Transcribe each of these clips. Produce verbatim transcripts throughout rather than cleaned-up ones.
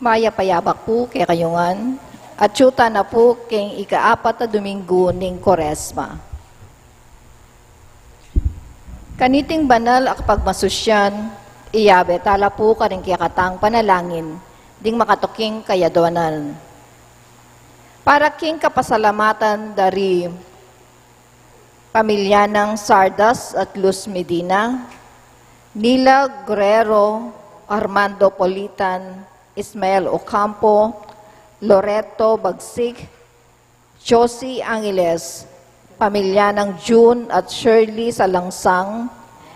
Mayap a yabak pu kekayu ngan, at atyu tana pu king ikaapat a Domingo ning Kuaresma. Kaniting banal a kapagmasusyan, iyabe tala pu karing kekatang panalangin ding makatuking kayadwanan. Para king kapasalamatan da ri pamilya nang Sardas at Luz Medina, Nila Guerrero, Armando Politan, Ismael Ocampo, Loreto Bagsik, Josie Angeles, pamilya nang June at Shirley Salangsang,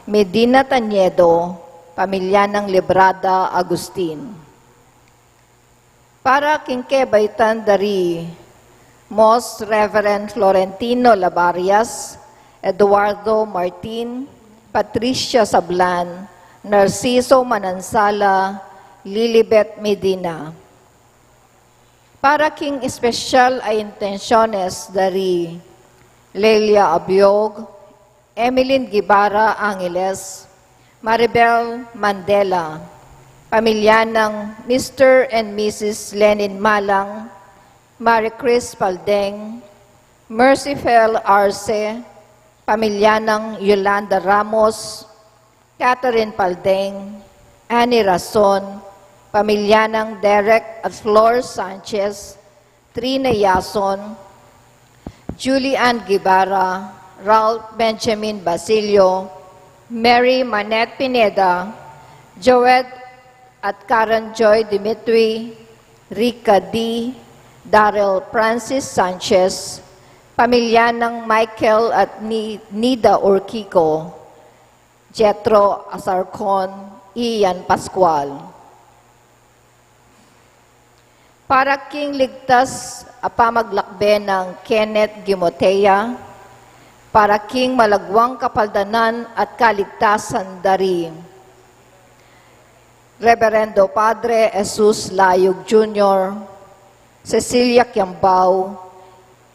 Medina Tañedo, pamilya nang Librada Agustin. Para king kebaitan da ri Most Reverend Florentino Labarias, Eduardo Martin, Patricia Sablan, Narciso Manansala, Lilibet Medina. Para king espesyal a intensyones da ri Lelia Abiog, Emeline Guevara Angeles, Maribel Mandela, pamilya nang Mister and Missus Lenin Malang, Marie Chris Paldeng, Mercifel Arce, pamilya nang Yolanda Ramos, Catherine Paldeng, Annie Rason, pamilya nang Derek at Flor Sanchez, Trina Yason, Julie Ann Guevara, Ralph Benjamin Basilio, Mary Manette Pineda, Joed at Karen Joy Dimitri, Rica D, Daryl Francis Sanchez, pamilya nang Michael at Ni-, Nida Urquico, Jethro Asarcon, Ian Pascual. Para king ligtas a pamaglakbe nang Kenneth Gimotea, para king malagwang kapaldanan at kaligtasan da ri Reverendo Padre Jesus Layug Junior, Cecilia Kiambao,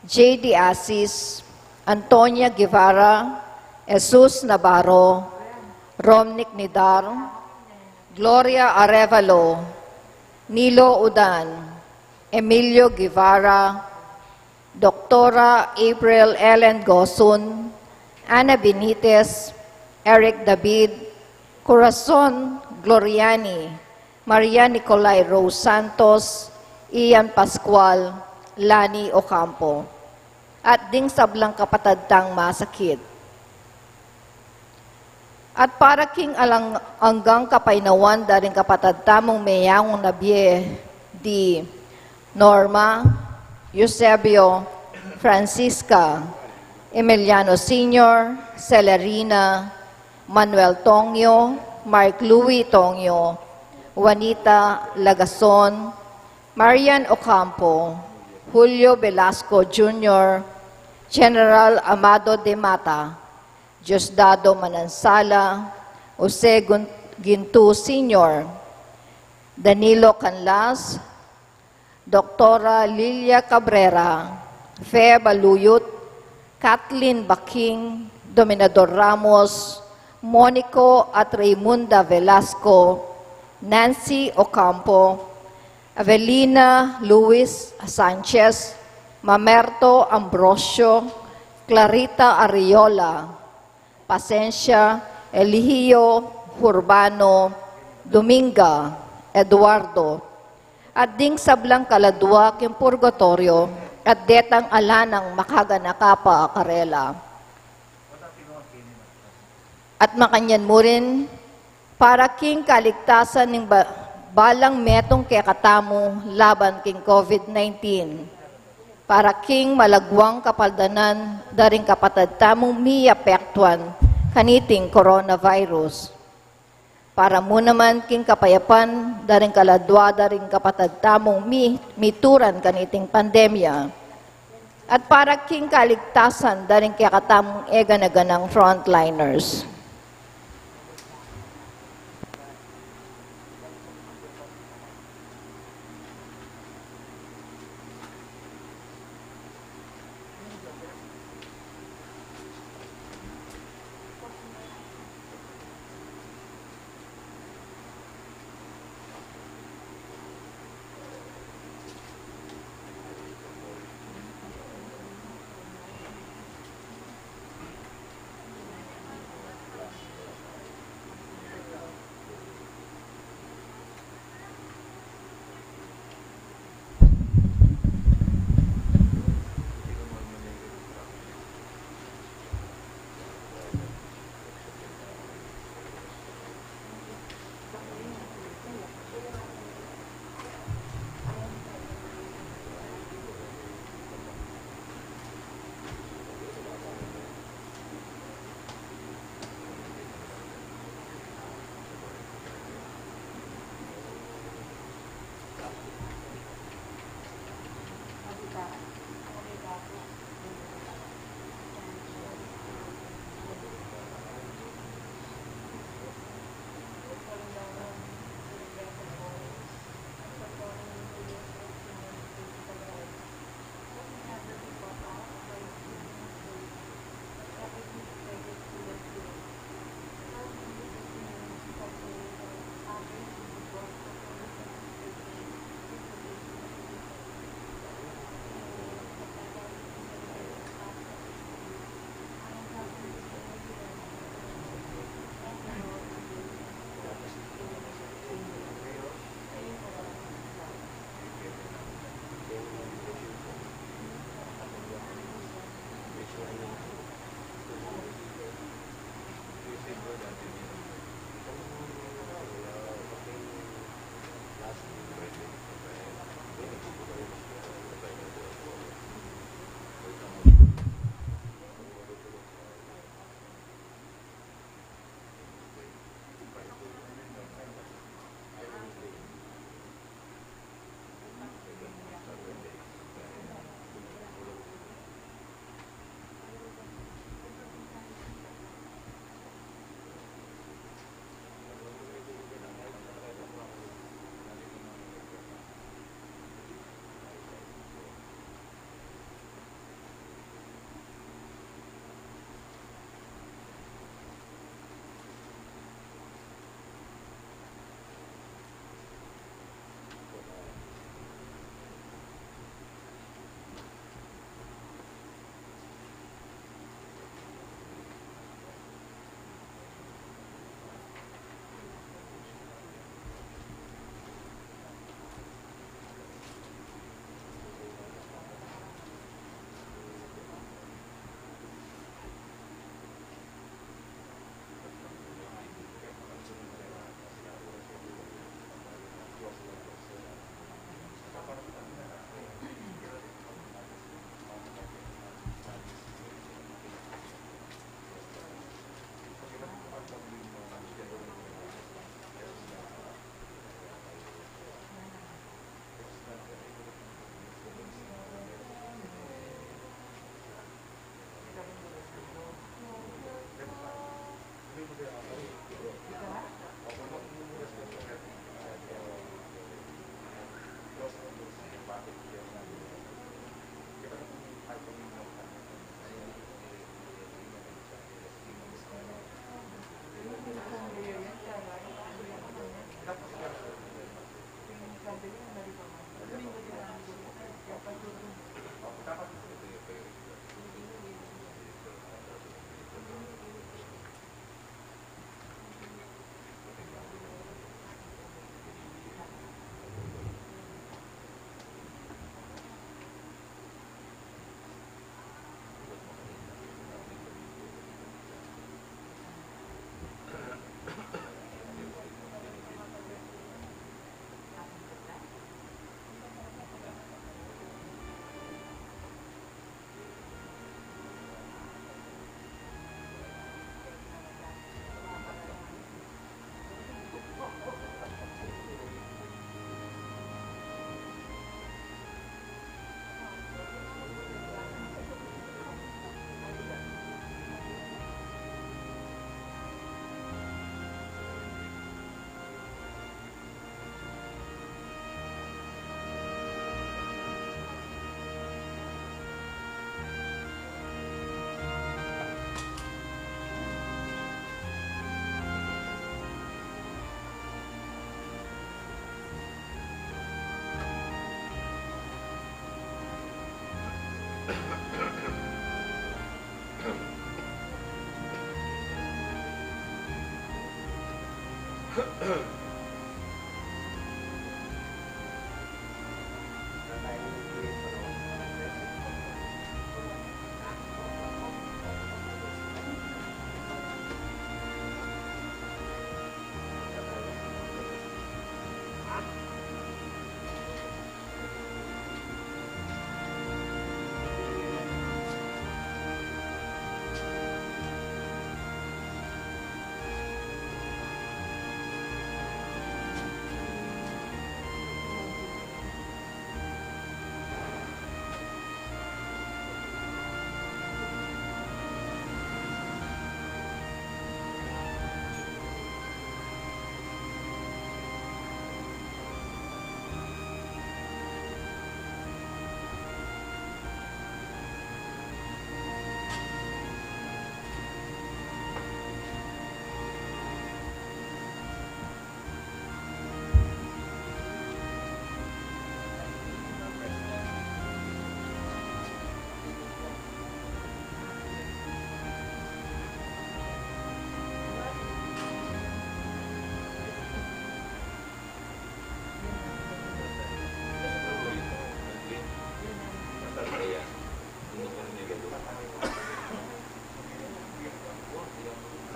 J D Asis, Antonia Guevara, Jesus Navarro, Romnick Nidar, Gloria Arevalo, Nilo Udan, Emilio Guevara, Doktora April Ellen Gosun, Ana Benitez, Eric David, Corazon Gloriani, Maria Nicolai Rose Santos, Ian Pascual, Lani Ocampo, at ding sablang kapatad tang masakit. At para king alang anggang kapaynawan da ring kapatad tamung meyangu na bie di Norma, Eusebio, Francisca, Emiliano Senior, Celerina, Manuel Tongyo, Mark Louis Tongyo, Juanita Lagason, Marian Ocampo, Julio Velasco Junior, General Amado de Mata, Diosdado Manansala, Jose Gun-, Gintu Senior, Danilo Canlas, Doktora Lilia Cabrera, Fe Baluyut, Kathleen Baking, Dominador Ramos, Monico at Raymunda Velasco, Nancy Ocampo, Avelina Luis Sanchez, Mamerto Ambrosio, Clarita Ariola, Pasensia, Eligio, Urbano, Dominga, Eduardo, at ding sablang kaladua king purgatorio, at detang ala nang makaganaka pa karela. At makanyan mu rin, para king kaligtasan ning ba-, balang metung kekatamu laban king COVID nineteen, para king malagwang kapaldanan da ring kapatad tamung miapektuan kaniting coronavirus. Para mu naman king kapayapan da ring kaladua da ring kapatad tamung mi-, mituran kaniting pandemya. At para king kaligtasan da ring kekatamung e gana-ganang frontliners.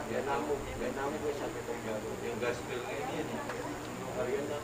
Yan namu, yan namu ko sabi ko. Yung gospel ngayon yan eh. Yung na.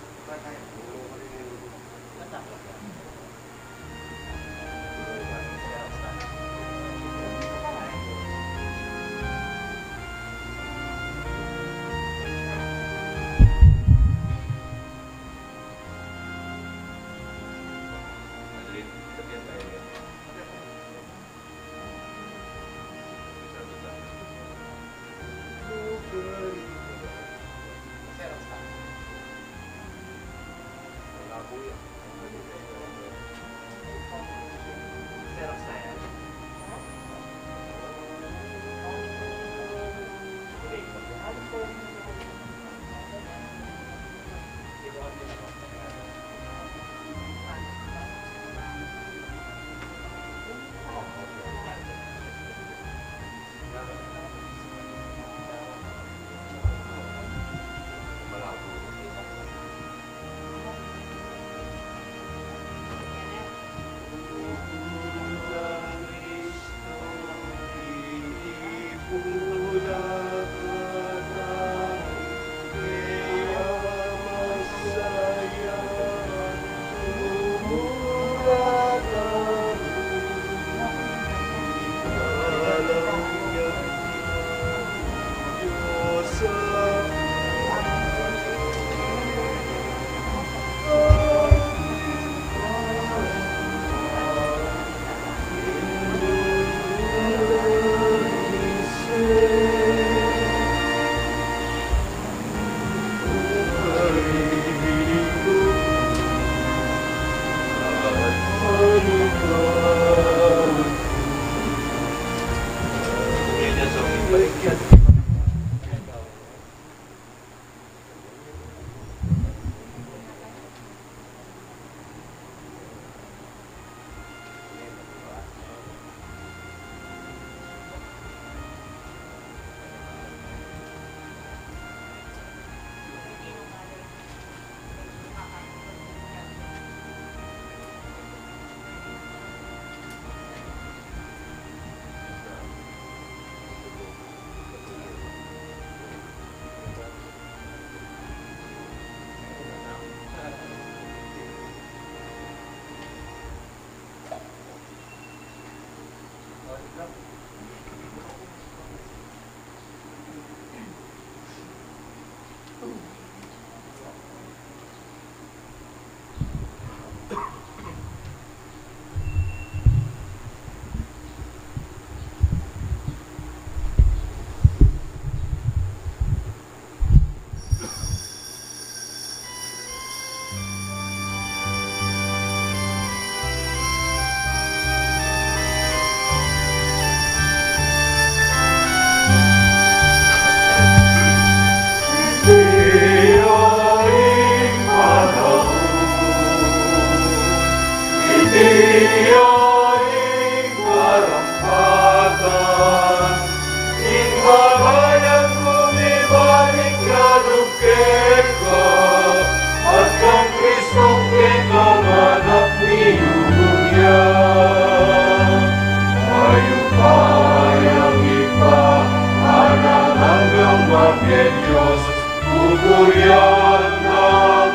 Yan na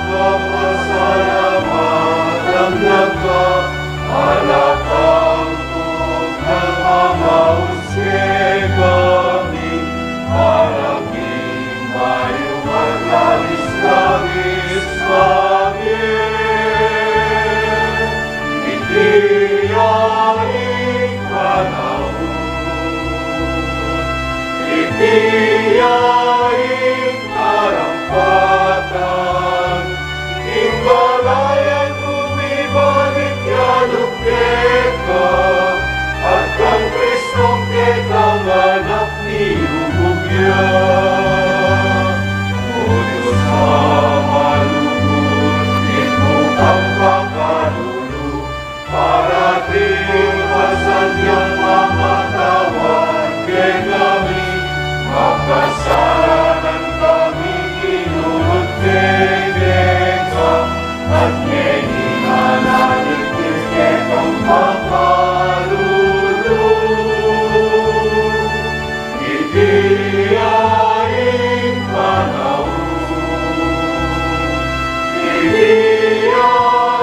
papasalamatan na ka, anak angkung nagmamaus kekami, para king mayupayang kabiskabis kami. Iti ya ing panaun, iti ya ing karampatan, ing balayan mu mibalik ya lub keka, at kang Kristong kekang Anak miyubug ya. Utus a malugud, mitmu kang pakalulu, para king pasan yang mamatawad kekami, makasalanan kami, kinulung keka, at ngeni manalitis kekang pakalulu. Iti ya ing panaun, iti ya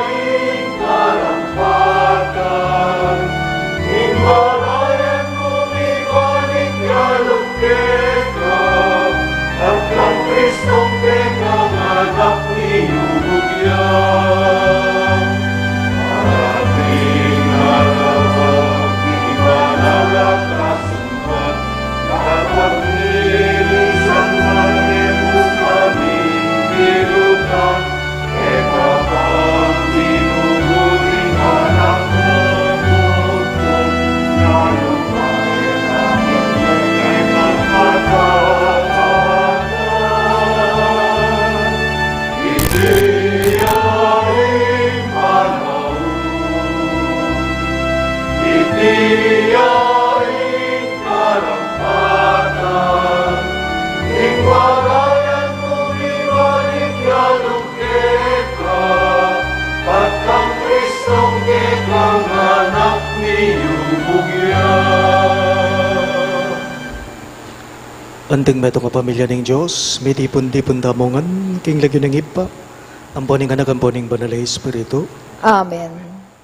ing karampatan, ing balayan mu mibalik ya lub keka, at kang Kristong kekang Anak miyubug ya. Ating alabak, ibanal at kasimban, kapag nilisan man e mu kami dilutan, e pa kami nuguting anak mu, na lupaya kami e kapatawad. Iti ya ing panaun, iti ya ing karampatan, ing balayan mu mibalik ya lub keka, at kang Kristong kekang Anak miyubug ya. Anting metung a pamilya ning Dios, mitipun-tipun tamu ngan king lagyu ning Ibpa, ampo ning Anak, ampo ning Banal a Espiritu. Amen.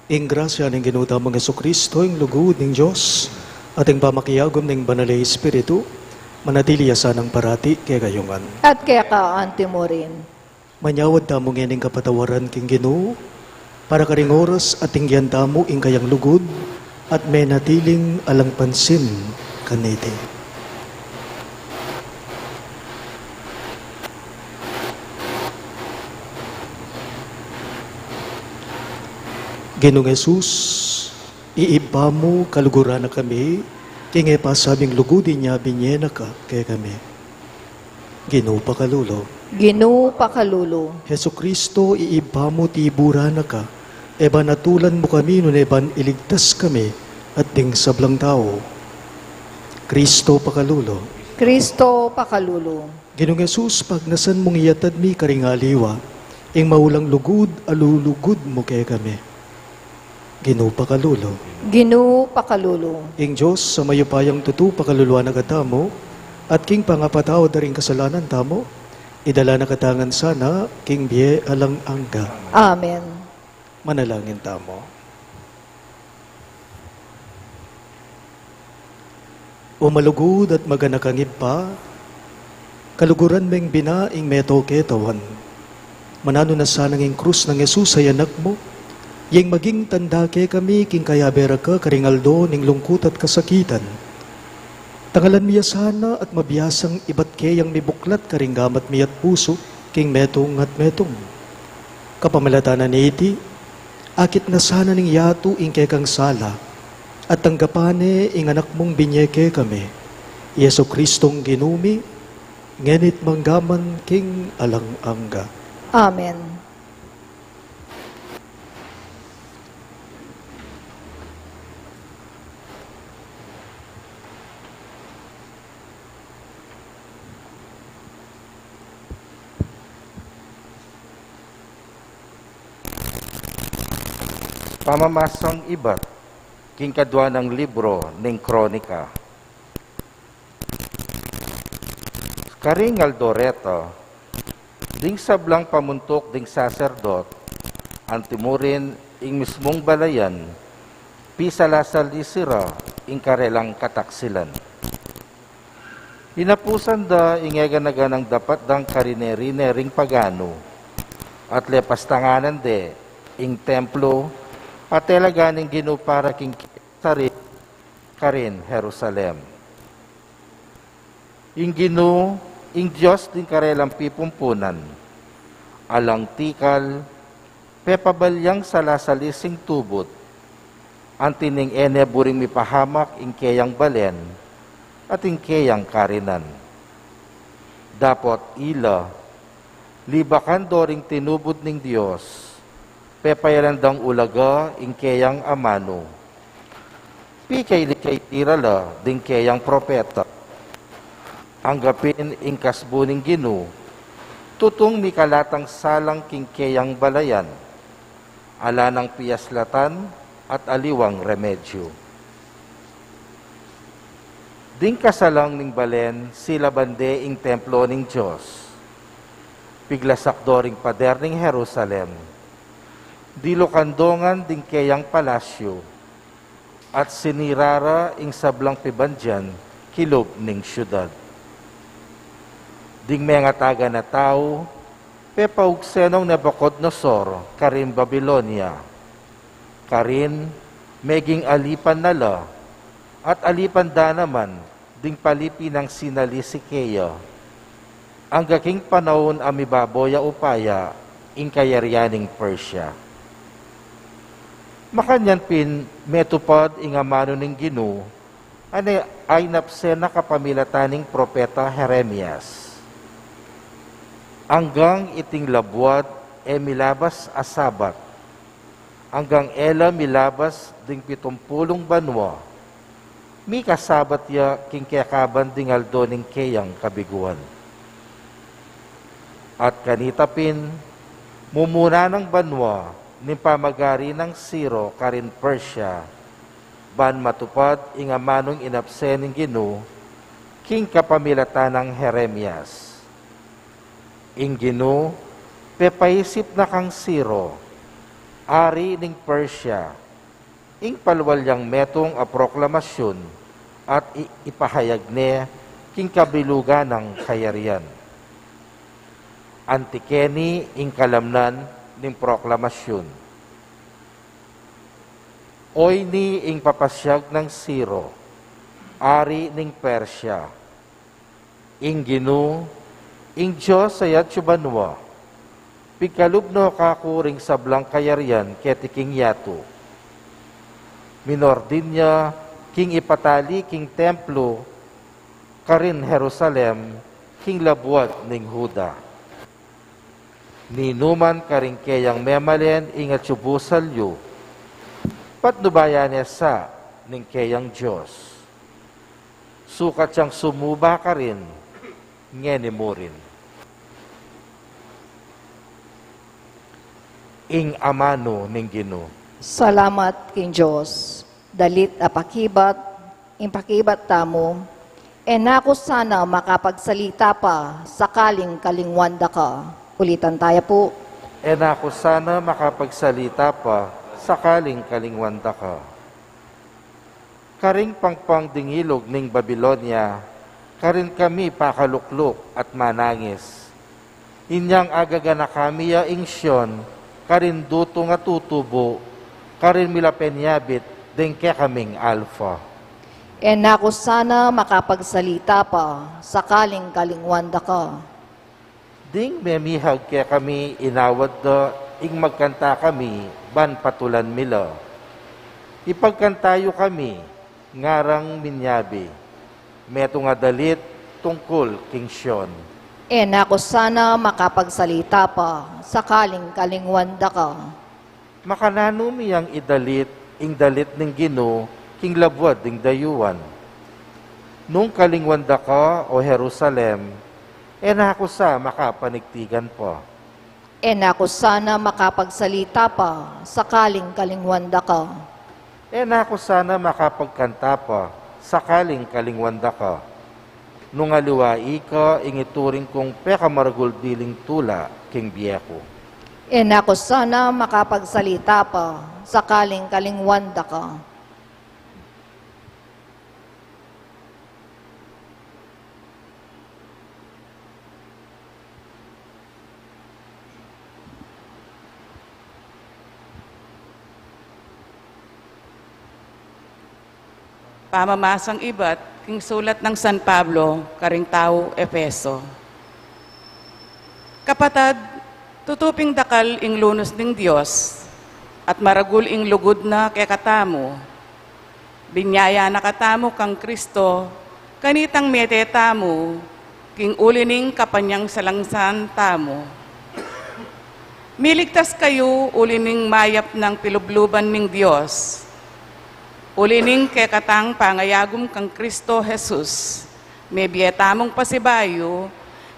Ing grasya ning Ginu tamung Jesucristo, ing lugud ning Dios, at ing pamakiagum ning Banal a Espiritu, manatili ya sanang parati kekayu ngan. At keka anti mu rin. Manyawad tamu ngening kapatawaran king Ginu, para karing oras atinggian tamu ing kayang lugud, at menatiling alang pansin kaniti. Ginung Jesus, i Ibpa mu, kaluguran na kami, king e pasabing lugud inya binie na ka kekami. Ginu, pakalulu. Ginu, pakalulu. Jesucristo, i Ibpa mu, tiburan na ka, e ban atulan mu kami nune ban iligtas kami at ding sablang tau. Cristo, pakalulu. Cristo, pakalulu. Ginung Jesus, pagnasan mung iyatad mi karing aliwa ing maulang lugud a lulugud mu kekami. Ginu, pakalulu. Ginu, pakalulu. Ing Dios a mayupayang tutu pakaluluan na katamu, at king pangapatawad da ring kasalanan tamu, idala na katamu ngan sana king bie alang angga. Amen. Manalangin tamu. O malugud at maganakang Ibpa, kaluguran meng bina ing meto ke tauan. Mananu na sanang ing krus nang Jesus a Anak mu, yeng maging tanda kekami king kayabe ra ka karing aldo ning lungkut at kasakitan. Tangalan mi ya sana at mabiasang ibat keyang mibuklat karing gamat mi at pusu king metung at metung. Kapamilatan na niti, akit na sana ning yatu ing kekang sala, at tanggapan ne ing Anak mung binie kekami, Jesucristong Ginu mi, ngeni't manggaman king alang angga. Amen. Pamamasang ibat king kadua nang libro ning Kronika. Karing aldo reta, Ding sablang pamuntuk ding saserdot, antimurin ing mismung balayan, pisalasali sira ing karelang kataksilan. Inapusan da ing eganaganang dapat dang karine-rine ring paganu, at lepastanganan de ing templo, at telagan ing Ginu para king sarili karin Jerusalem. Ing Ginu, ing Dios ding karelang pipumpunan, alang tikal, pepabalyang salasali sing tubud, anti ning e ne buring mipahamak ing keyang balen, at ing keyang karinan. Dapot ila, libakan do ring tinubud ning Dios, pepayalan dang ulaga ing keyang amanu. Pikailikay tira la ding keyang propeta. Angga pin ing kasbu ning Ginu, tutung mikalatang salang king keyang balayan, ala nang piaslatan at aliwang remedyu. Ding kasalang ning balen, silaban de ing templo ning Dios. Piglasak do ring pader ning Jerusalem. Dilukan do ngan ding keyang palasyu, at sinira ra ing sablang pibandian kilub ning siudad. Ding mengatagan a tau, pepaugse nong Nabucodonosor karin Babilonia. Karin, meging alipan na la, at alipan da naman ding palipi nang sinalisi keya, angga king panaun a mibabo ya upaya ing kayarian ning Persia. Makanyan pin metupad ing amanu ning Ginu, a ne-, a inapse na kapamilatan ning propeta Jeremias. Anggang iting labuad e milabas a Sabat, anggang e la milabas ding pitumpulung banua, mikasabat ya king kekaban ding aldo ning keyang kabiguan. At kanita pin, mumuna nang banua ning pamagari nang Ciro karin Persia, ban matupad ing amanung inapse ning Ginu king kapamilatan nang Jeremias. Ing Ginu, pepaisip na kang Ciro, ari ning Persia, ing palual yang metung a proklamasyun at i-, ipahayag ne king kabilugan nang kayarian. Anti keni ing kalamnan ning proklamasyun. Oyni ing papasyag nang Ciro, ari ning Persia. Ing Ginu, ing Dios a yatu banua, pigkalub no kaku ring sablang kayarian keti king yatu. Minordin ya king ipatali king templo karin Jerusalem king labuad ning Juda. Ninuman karing keyang memalen ing atyu busal yu, patnubayan ne sa ning keyang Dios. Sukat yang sumuba karin ngeni murin. Ing amanu ning Ginu. Salamat king Dios. Dalit a pakibat, ing pakibat tamu, e na ku sana makapagsalita pa sakaling kalingwan da ka. Ulitan taya pu. E na ku sana makapagsalita pa sakaling kalingwan da ka. Karing pangpang ding ilug ning Babilonia, karin kami pakalukluk at manangis. Inyang agaganaka mi ya ing Sion, karin dutung a tutubu, karin milapenyabit ding kekaming alfa. E na ku sana makapagsalita pa sakaling kalingwan da ka. Ding memihag kekami inawad da ing magkanta kami ban patulan mi la. Ipagkanta yu kami, ngarang minyabi, metung a dalit tungkul king Sion. E na ku sana makapagsalita pa sakaling kalingwan da ka. Makananu mi yang idalit ing dalit ning Ginu king labuad ding dayuan? Nung kalingwan da ka, O Jerusalem, e na ku sa makapanigtigan pa. E na ku sana makapagsalita pa sakaling kalingwan da ka. E na ku sana makapagkanta pa sakaling kalingwan da ka. Nung aliwa ika ing ituring kung pekamaragul diling tula king bie ku. E na ku sana makapagsalita pa, sakaling kalingwan da ka. Pamamasang ibat king sulat nang San Pablo karing tau Efeso. Kapatad, tutu ping dakal ing lunus ning Dios, at maragul ing lugud na kekatamu. Binyaya na katamu kang Kristo, kanitang mete tamu king uli ning kapanyang salangsan tamu. Miligtas kayu uli ning mayap nang pilubluban ning Dios, uli ning kekatang pangayagum kang Kristo Jesus. Mebie tamung pasibayu,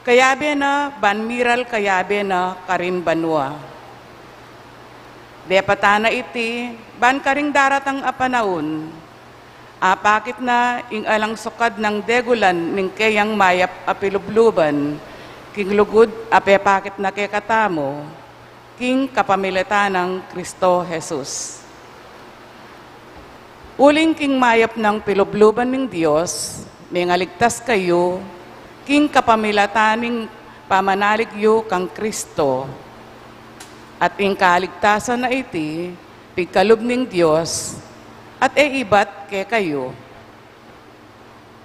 kayabe na ban miral kayabe na karin banua. Depatan na iti ban karing daratang a panaun, apakit na ing alang sukad nang degulan ning keyang mayap a pilubluban king lugud a pepakit na kekatamu king kapamilatan nang Kristo Jesus. Uling king mayap nang pilubluban ning Dios, mengaligtas kayu king kapamilatan ning pamanalig yu kang Kristo. At ing kaligtasan a iti, pigkalub ning Dios, at e ibat kekayu.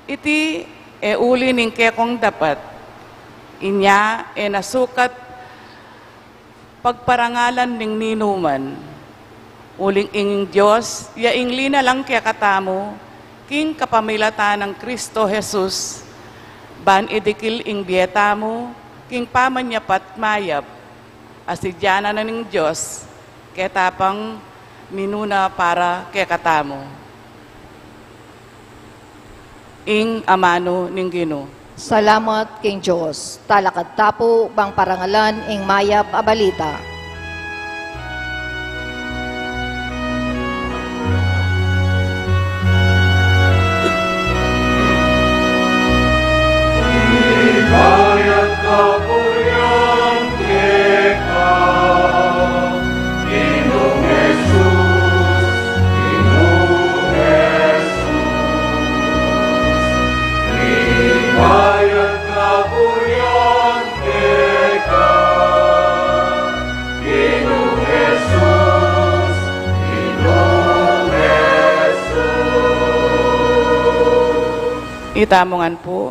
Iti e uli ning kekong dapat, inya e na sukat pagparangalan ning ninuman. Uling ing Dios ya ing linalang kekatamu king kapamilatan nang Kristo Jesus, ban idikil ing bie tamu king pamanyapat mayap a sidyanan na ning Dios, keta pang minuna para kekatamu. Ing amanu ning Ginu. Salamat king Dios. Talakad ta pu bang parangalan ing mayap a balita. Ligaya at kapurian keka, Ginung Jesus, Ginung Jesus. Ligaya at kapurian keka, Ginung Jesus, Ginung Jesus. Itamu ngan pu.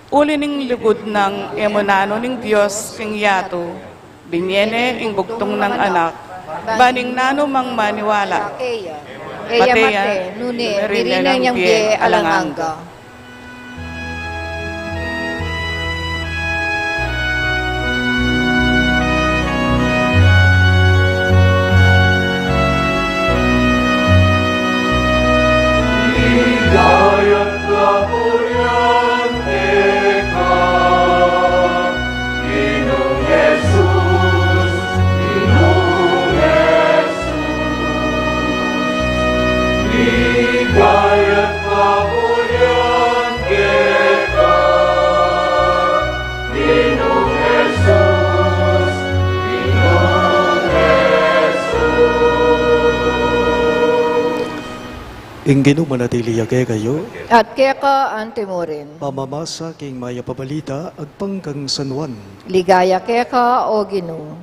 Uli ning lugud nang e mu nanu ning Dios king yatu, binie ne ing bugtung nang anak, ban ing nanu mang maniwala, e ya mate, nune mirinan yang bie alang angga. Ligaya at kapurian keka, Ginung Jesus, Ginung Jesus. Ligaya at kapurian keka, Ginung Jesus, Ginung Jesus. Ing Ginu manatili ya kekayu. At keka antimurin. Pamamasa king mayap a balita agpang kang San Juan. Ligaya keka, O Ginu.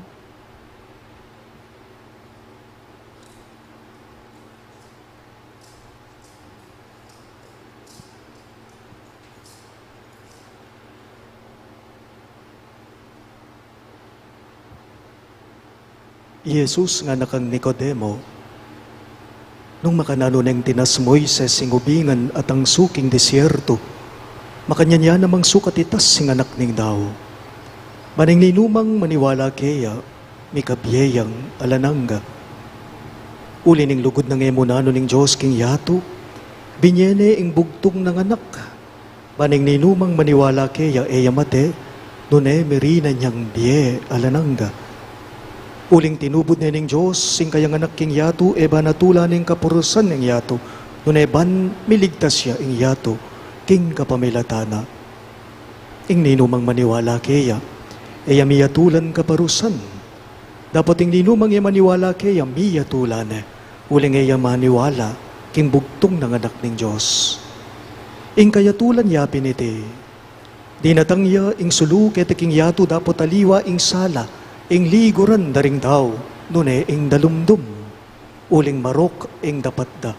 I Jesus ngana kang Nicodemo, nung makananu neng tinas Moises ing ubingan a tangsu king desierto, makanyan ya namang sukat itas ing Anak ning Tau. Ban ing ninumang maniwala keya, mikabie yang alang angga. Uli ning lugud nang e mu nanu ning Dios king yatu, binie ne ing bugtung nang anak. Ban ing ninumang maniwala keya e ya mate, nune mirinan yang bie alang angga. Uling tinubud ne ning Dios ing kayang anak king yatu, e ban atula ne ing kapurusan ning yatu, nune ban miligtas ya ing yatu king kapamilatan na. Ing ninumang maniwala keya, e ya miyatulan kaparusan. Dapot ing ninumang e maniwala keya, miyatulan ne, uling e ya maniwala king bugtung nang Anak ning Dios. Ing kayatulan ya pin iti, dinatang ya ing sulu keti king yatu dapot aliwa ing sala, ing liguran da ring tau, nune ing dalumdum, uling marok ing dapat da.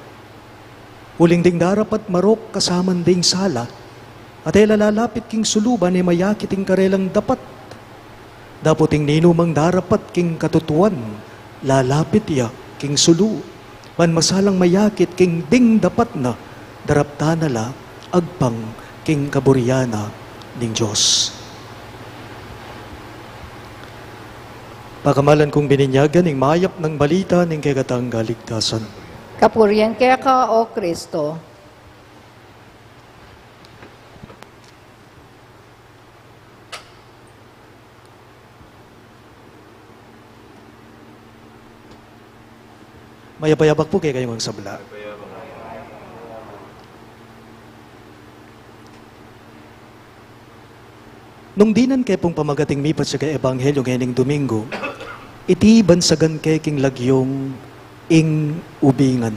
Uling ding darapat marok kasaman ding sala, at e la lalapit king sulu ban e mayakit ing karelang dapat. Dapot ing ninumang darapat king katutuan, lalapit ya king sulu, ban masalang mayakit king ding dapat na, daraptan na la agpang king kaburian na ning Dios. Pakamalan kung bininyagan ing mayap nang balita ning kekatang kaligtasan. Kapurian keka, O Kristo. Mayap a yabak pu kekayu ngan sabla. Nung dinan ke pung pamagating mi pa sa ebanghelyo ngening Domingo, iti bansagan ke king lagyung ing ubingan.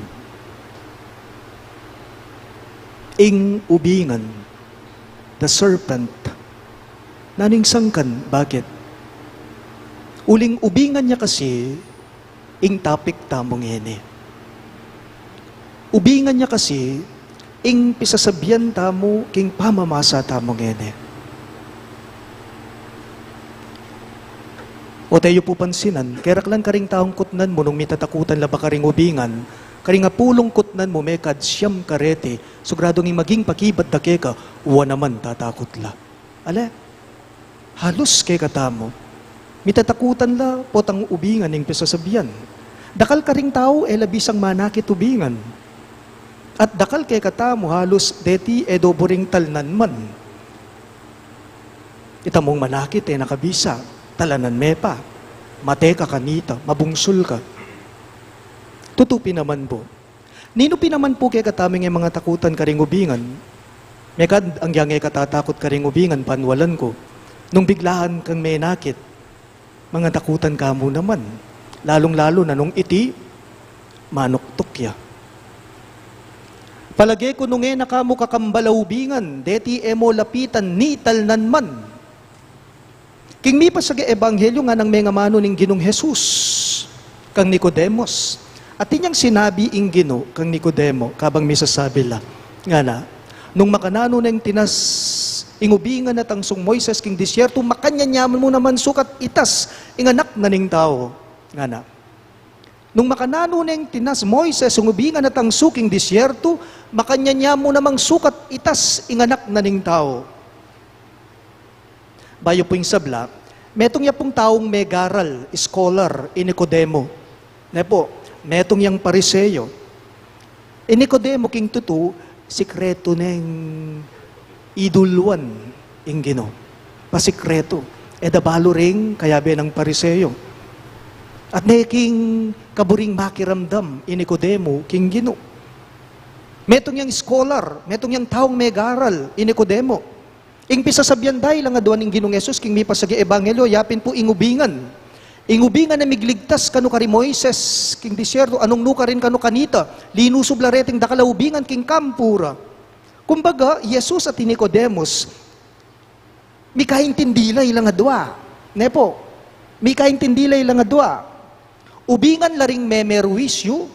Ing ubingan, the serpent. Nanu ing sangkan? Bakit? Uling ubingan ya kasi ing topic tamu ngeni. Ubingan ya kasi ing pisasabian tamu king pamamasa tamu ngeni. O teyu pu pansinan, keraklan karing taung kutnan mu nung mitatakutan la ba karing ubingan, karing apulung kutnan mu mekad siam kareti, sugradung ing maging pakibat da keka, wa naman tatakut la. Ale, halus kekatamu, mitatakutan la potang ubingan ing pisasabian. Dakal karing tau e la bisang manakit ubingan. At dakal kekatamu halus deti e do buring talnan man. Itamung manakit e na ka bisa, talanan me pa. Mate ka kanita, mabungsul ka. Tutu pin naman pu. Ninu pin naman pu kekatamu ing e mangatakutan karing ubingan? Mekad anggyang e ka tatakut karing ubingan, panwalan ku, nung biglaan kang menakit, mangatakutan ka mu naman. Lalung-lalu na nung iti manuktuk ya. Palage ku nung e na ka mu kakambal a ubingan, deti e mo lapitan ni talnan man. King mipasage ebanghelyo nganang mengamanu ning Ginung Jesus kang Nicodemus. Atin yang sinabi ing Ginu kang Nicodemo, kabang misasabi la, ngana, nung makananu neng tinas ing ubingan a tangsung Moises king disyertu, makanyan ya mu naman sukat itas ing Anak na ning Tau. Ngana, nung makananu neng tinas Moises ing ubingan a tangsu king disyertu, makanyan ya mu namang sukat itas ing Anak na ning Tau. Bayu pu ing sabla, metung ya pung taung megaral, scholar, i Nicodemo. Ne pu, metung yang Pariseo. I Nicodemo king tutu, sikretu neng iduluan ing Ginu. Pasikretu. E da balu ring kayabe nang Pariseo. At ne king kaburing makiramdam i Nicodemo king Ginu. Metung yang scholar, metung yang taung megaral i Nicodemo. Ing pisasabian da ilang adua ning Ginung Jesus king mipasage ebanghelyo, yapin pu ing ubingan. Ing ubingan a migligtas kanu kari Moises king disyertu, anung nu karin kanu kanita, linusub la reting dakal a ubingan king kampu ra. Kumbaga, i Jesus at i Nicodemus, mikaintindi la ilang adua. Ne pu, mikaintindi la ilang adua. Ubingan la ring memerwisyu,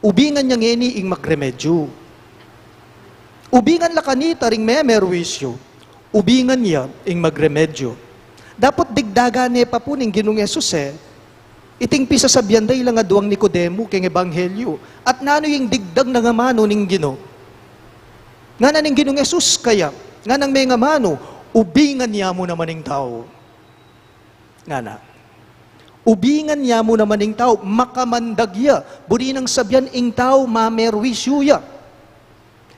ubingan ya ngeni ing magremedyu. Ubingan la kanita ring memerwisyu, ubingan ya ing magremedyu. Dapot digdagan ne pa pu ning Ginung Jesus e, iting pisasabian da ilang aduang Nicodemo keng ebanghelyo. At nanu ing digdag nang amanu ning Ginu? Ngana ning Ginung Jesus kaya, nganang mengamanu, ubingan ya mu naman ing tau. Ngana, ubingan ya mu naman ing tau, makamandag ya, buri nang sabian ing tau mamerwisyu ya.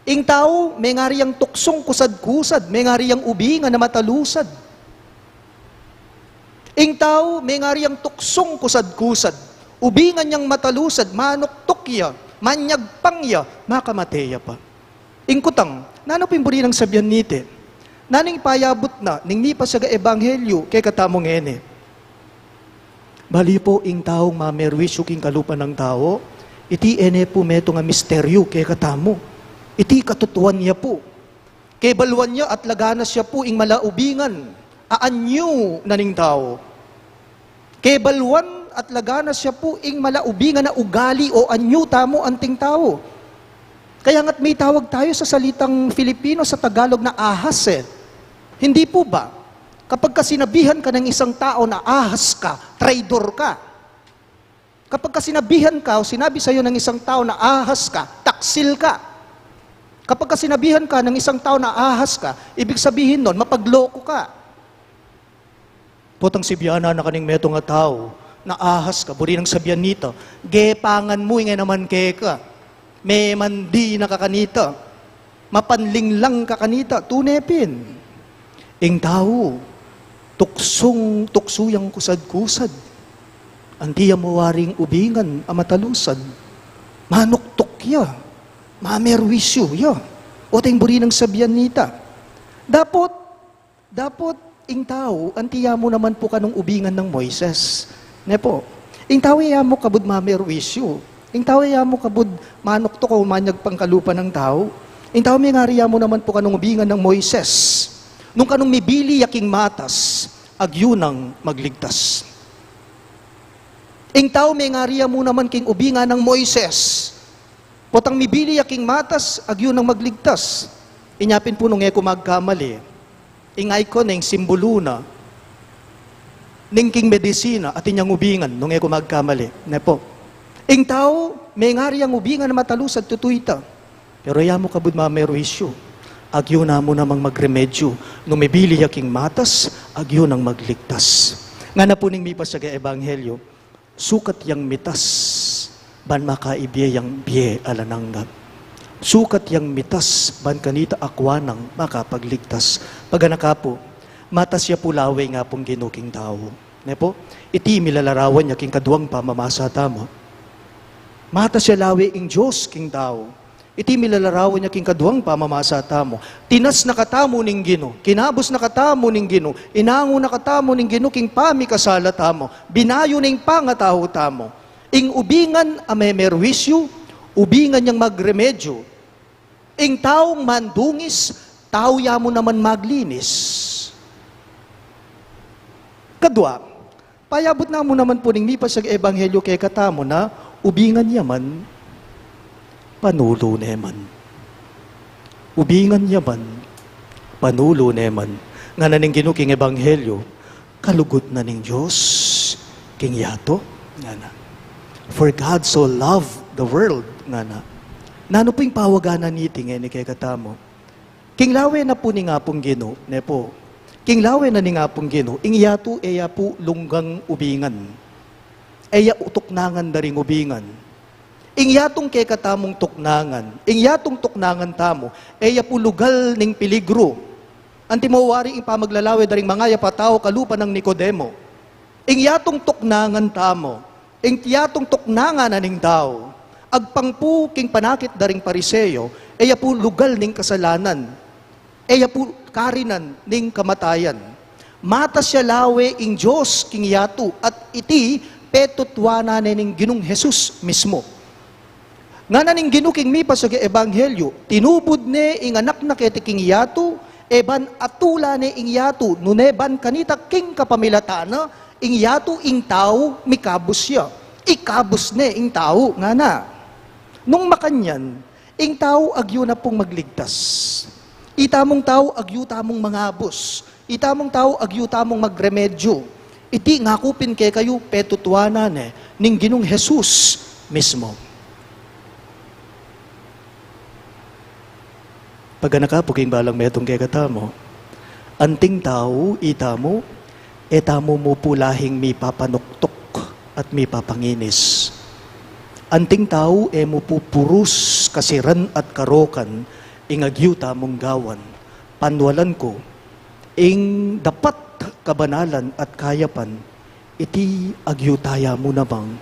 Ing tau, mengari yang tuksung kusad-kusad, mengari yang ubingan a matalusad. Ing tau, mengari yang tuksung kusad-kusad, ubingan yang matalusad, manuktuk ya, manyagpang ya, makamate ya pa. Ing kutang, nanu pin buri nang sabian niti? Nanung payabut na ning mipasiag a ebanghelyu kekatamu ngeni? Bale pu, ing taung mamerwisyu king kalupa nang tau, iti e ne pu metung a misteryu kekatamu. Iti katutuan ya pu. Kebaluan ya at laganas ya pu ing malaubingan a anyu na ning tau. Kebaluan at laganas ya pu ing malaubingan a ugali o anyu tamu anting tau. Kaya nga't mitawag tayo sa salitang Filipino, sa Tagalog na ahas eh. Hindi po ba? Kapag ka sinabihan ka ng isang tao na ahas ka, traidor ka. Kapag ka sinabihan ka o sinabi sa'yo ng isang tao na ahas ka, taksil ka. Kapag ka sinabihan ka ng isang tao na ahas ka, ibig sabihin nun, mapagloko ka. Potang sibyanan na ka ning metung a tau na ahas ka, buri nang sabyan nita, gepangan mu ing e naman keka. Memandi na ka kanita. Mapanlinglang ka kanita. Tune pin. Ing tau, tuksung, tuksu yang kusad-kusad. Anti ya mawaring ubingan a matalusan. Manuktuk ya. Mamerwisyu ya. O teng buri nang sabyan nita. Dapot, dapot ing tau, anti ya mu naman pu kanung ubingan nang Moises. Ne pu? Ing tau e ya mu kabud mamerwisyu. Ing tau e ya mu kabud manuktuk o manyag pang kalupa nang tau. Ing tau mengari ya mu naman pu kanung ubingan nang Moises. Nung kanung mibili ya king matas, agyu nang magligtas. Ing tau mengari ya mu naman king ubingan nang Moises. Potang mibili ya king matas, agyu nang magligtas. Inya pin pu nung e ku magkamali, ing icon na, ing simbulu na ning king medisina, atin yang ubingan, nung e ku magkamali. Ne pu? Ing tau, mengari yang ubingan a matalusan, tutu ita. Pero e ya mu kabud mamerwisyu. Agyu na mu namang magremedyu. Nung mibili ya king matas, agyu nang magligtas. Ngana pu ning mipasiag a ebanghelyu, sukat yang mitas ban makaibie yang bie alang angga. Sukat yang mitas ban kanita akuan nang makapagligtas. Paganaka pu, matas ya pu lawe ing Apung Ginu king tau. Ne pu? Iti milalarawan ya king kaduang pamamasa tamu. Matas ya lawe ing Dios king tau. Iti milalarawan ya king kaduang pamamasa tamu. Tinas na katamu ning Ginu, kinabus na katamu ning Ginu, inangu na katamu ning Ginu king pamikasala tamu, binayu na ing pangatau tamu. Ing ubingan a memerwisyu, ubingan yang magremedyu. Ing taung mandungis, tau ya mu naman maglinis. Kadua, payabut na mu naman pu ning mipasiag a ebanghelyu kekatamu na ubingan ya man, panulu ne man. Ubingan ya man, panulu ne man. Ngana ning Ginu king ebanghelyu, kalugud na ning Dios king yatu, ngana. For God so loved the world, ngana. Nanu pu ing pawaganan niti ngeni kekatamu? King lawe na pu ning Apung Ginu, ne pu? King lawe na ning Apung Ginu, ing yatu e ya pu lunggang ubingan. E ya tuknangan da ring ubingan. Ing yatung kekatamung tuknangan, ing yatung tuknangan tamu, e ya pu lugal ning peligru. Antimo wari ing pamaglalawe da ring mangayap a tau kalupa nang Nicodemo. Ing yatung tuknangan tamu, ing yatung tuknangan na ning tau, agpang pu king panakit da ring Pariseo, e ya pu lugal ning kasalanan, e ya pu karinan ning kamatayan. Matas ya lawe ing Dios king yatu, at iti petutuanan ne ning Ginung Jesus mismu. Ngana ning Ginu king mipasiag a ebanghelyu, tinubud ne ing anak na keti king yatu, e ban atula ne ing yatu, nune ban kanita king kapamilatan na, ing yatu ing tau mikabus ya. Ikabus ne ing tau, ngana. Nung makanyan, ing tau agyu na pung magligtas. Itamung tau agyu tamung mangabus. Itamung tau agyu tamung magremedyu. Iti ngaku pin kekayu petutuanan ne ning Ginung Jesus mismu. Paganaka pu king balang metung kekatamu, anting tau itamu, e tamu mu pu lahing mipapanuktuk at mipapanginis. Anting tau e mu pu purus kasiran at karokan ing agyu tamung gawan. Panwalan ku, ing dapat kabanalan at kayapan, iti agyu taya mu namang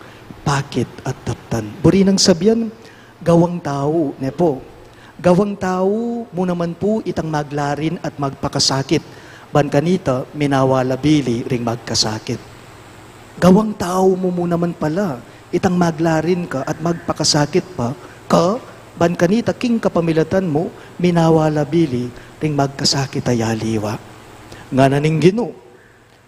pakit at daptan. Buri nang sabian, gawang tau, ne pu. Gawang tau mu naman pu itang maglarin at magpakasakit, ban kanita minawala bili ring magkasakit. Gawang tau mu mu naman pala itang maglarin ka at magpakasakit pa, ka, ban kanita king kapamilatan mu minawala bili ring magkasakit a aliwa. Ngana ning Ginu,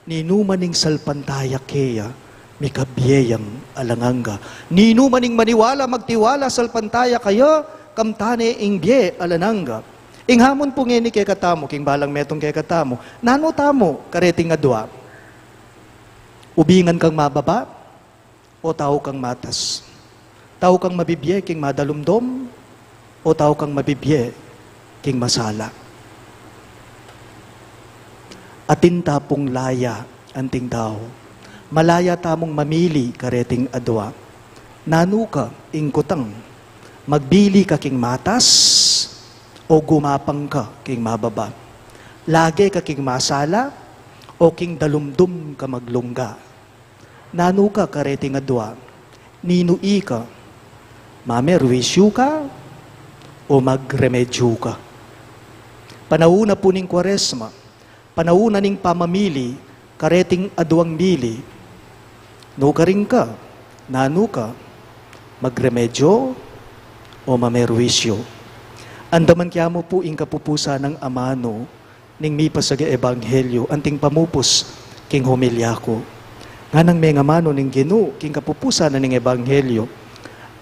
ninuman ing salpantaya keya, mikabie yang alang angga. Ninuman ing maniwala, magtiwala, salpantaya kaya, kamtan ne ing bie alang angga. Ing hamon pu ngeni kekatamu, king balang metung kekatamu, nanu tamu kareting adua? Ubingan kang mababa, o tau kang matas? Tau kang mabibie king madalumdum, o tau kang mabibie king masala? Atin ta pung laya, anting tau. Malaya tamung mamili kareting adua. Nanu ka ing kutang? Magbili ka king matas, o gumapang ka king mababa? Lage ka king masala, o king dalumdum ka maglungga? Nanu ka kareting adua? Ninu ika? Mamerwisyu ka o magremedyu ka? Panaun na pu ning Kuaresma, panaun na ning pamamili kareting aduang bili. Nukarin ka, nanu ka? Magremedyu o mamerwisyu? Andaman kya mu pu ing kapupusan nang amanu ning mipasagang ebanghelyu, anting pamupus king homilya ku. Nganang mengamanu ning Ginu king kapupusan na ning ebanghelyu,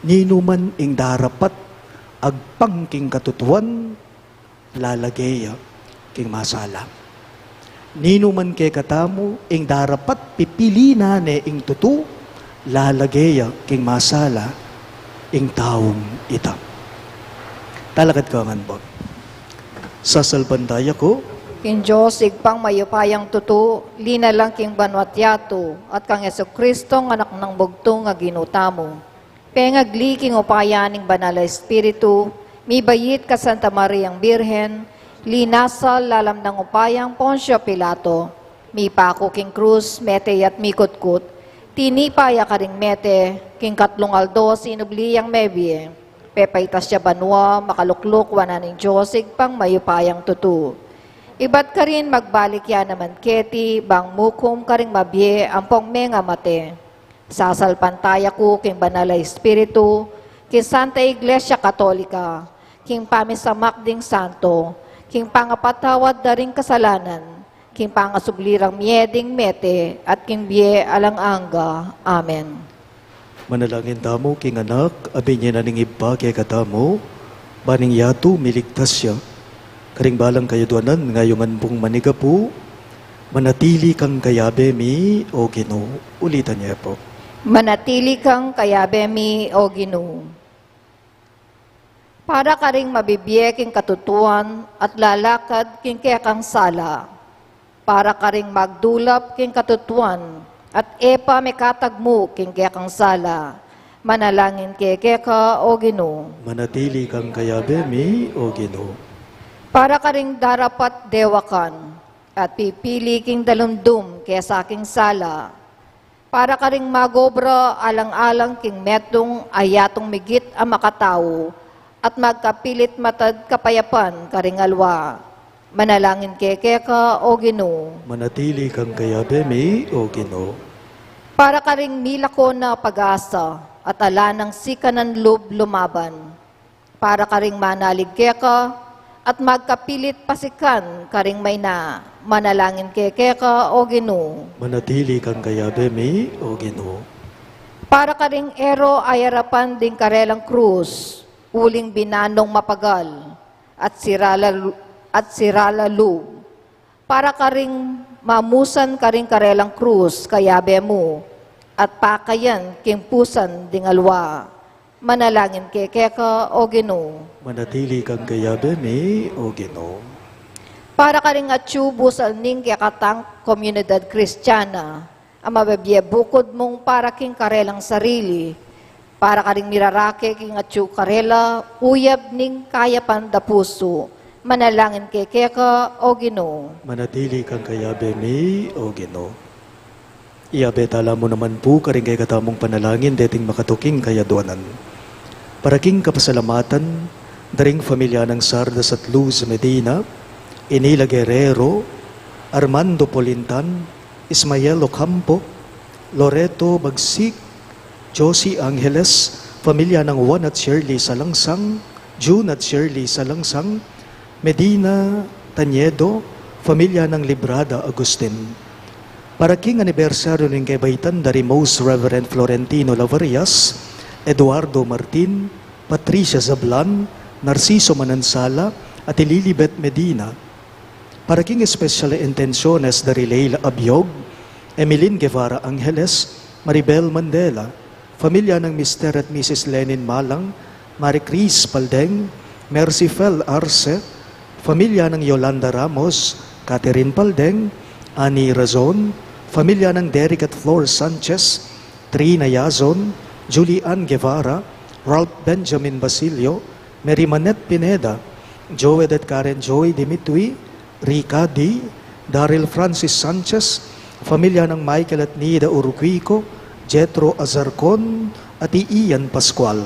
ninuman ing darapat agpang king katutuan, lalage ya king masala. Ninuman kekatamu ing darapat pipilian ne ing tutu, lalage ya king masala ing taung ita. Talakad ka ngan pu. Sasalpantaya ku king Dios Ibpang mayupayang tutu, linalang king banua't yatu, at kang Jesucristo, Anak nang bugtung a Ginu tamu. Pengagli king upaya ning Banal a Espiritu, mibait kang Santa Mariang Birhen, linasal lalam nang upayang Poncio Pilato, mipaku king krus, mete ya't mikutkut, tinipa ya karing mete, king katlung aldo sinubli yang mebie, pepaitas ya banua, makalukluk wanan ning Dios Ibpang mayupayang tutu. Ibat karin magbalik ya naman keti, bang mukum karing mabie ampong mengamate. Sasalpantaya ku king Banal a Espiritu, king Santa Iglesia Katolika, king pamisamak ding santo, king pangapatawad da ring kasalanan, king pangasubli rang mie ding mete, at king bie alang angga. Amen. Manalangin tamu king Anak, a binye na ning Ibpa kekatamu, ban ing yatu miligtas ya karing balang kayadwanan, ngayun ngan pung manigapu. Manatili kang kayabe mi, O Ginu. Ulitan ye pu. Manatili kang kayabe mi, O Ginu. Para karing mabibie king katutuan at lalakad king kekang sala. Para karing magdulap king katutuan at e pa mekatagmu king kekang sala. Manalangin keke ka, O Ginu. Manatili kang kayabe mi, O Ginu. Para karing darapat dewakan at pipili king dalumdum kesa king sala. Para karing magobra alang-alang king metung a yatung migit a makatau, at magkapilit matad kapayapan karing alwa. Manalangin keke ka, O Ginu. Manatili kang kayabe mi, O Ginu. Para karing milako na pag-asa, at ala nang sikanan lub lumaban. Para karing manalig keka, at magkapilit pasikan karing maina, manalangin keke ka, O Ginu. Manatili kang kayabe mi, O Ginu. Para karing e ro ayarapan ding karelang krus, uling binanung mapagal, at sira la lu-, at sira la lub. Para karing mamusan karing karelang krus, kayabe mu, at pakayan king pusan ding alwa. Manalangin keke ka, O Ginu. Manatili kang kayabe mi, O Ginu. Para karing atyu busal ning kekatang komunidad Kristiana, a mabibie bukud mung para king karelang sarili, para karing mirarake king atyu karela, uyab ning kayapan da pusu, manalangin keke ka, O Ginu. Manatili kang kayabe mi, O Ginu. Iyabe tala mu naman pu karing kekatamung panalangin deting makatuking kayadwanan. Para king kapasalamatan Daring familia nang Sardas at Luz Medina, Inila Guerrero, Armando Polintan, Ismael Ocampo, Loreto Bagsik, Josie Angeles, familia nang Juan at Shirley Salangsang, June at Shirley Salangsang, Medina Tañedo, familia nang Librada Agustin. Para king anibersaryu ning kebaitan da ri Most Reverend Florentino Lavarias, Eduardo Martin, Patricia Zablan, Narciso Manansala, at i Lilibet Medina. Para king espesyal a intensyones da ri Leila Abiog, Emilin Guevara Angeles, Maribel Mandela, familia nang Mister at Missus Lenin Malang, Marie Chris Paldeng, Mercy Fel Arce, familia nang Yolanda Ramos, Catherine Paldeng, Annie Razon, familia nang Derek at Flor Sanchez, Trina Yazon, Julie Ann Guevara, Ralph Benjamin Basilio, Mary Manette Pineda, Joed at Karen Joy Dimitri, Rica D, Daryl Francis Sanchez, familia nang Michael at Nida Uruquico, Jethro Azarcon, at i Ian Pascual.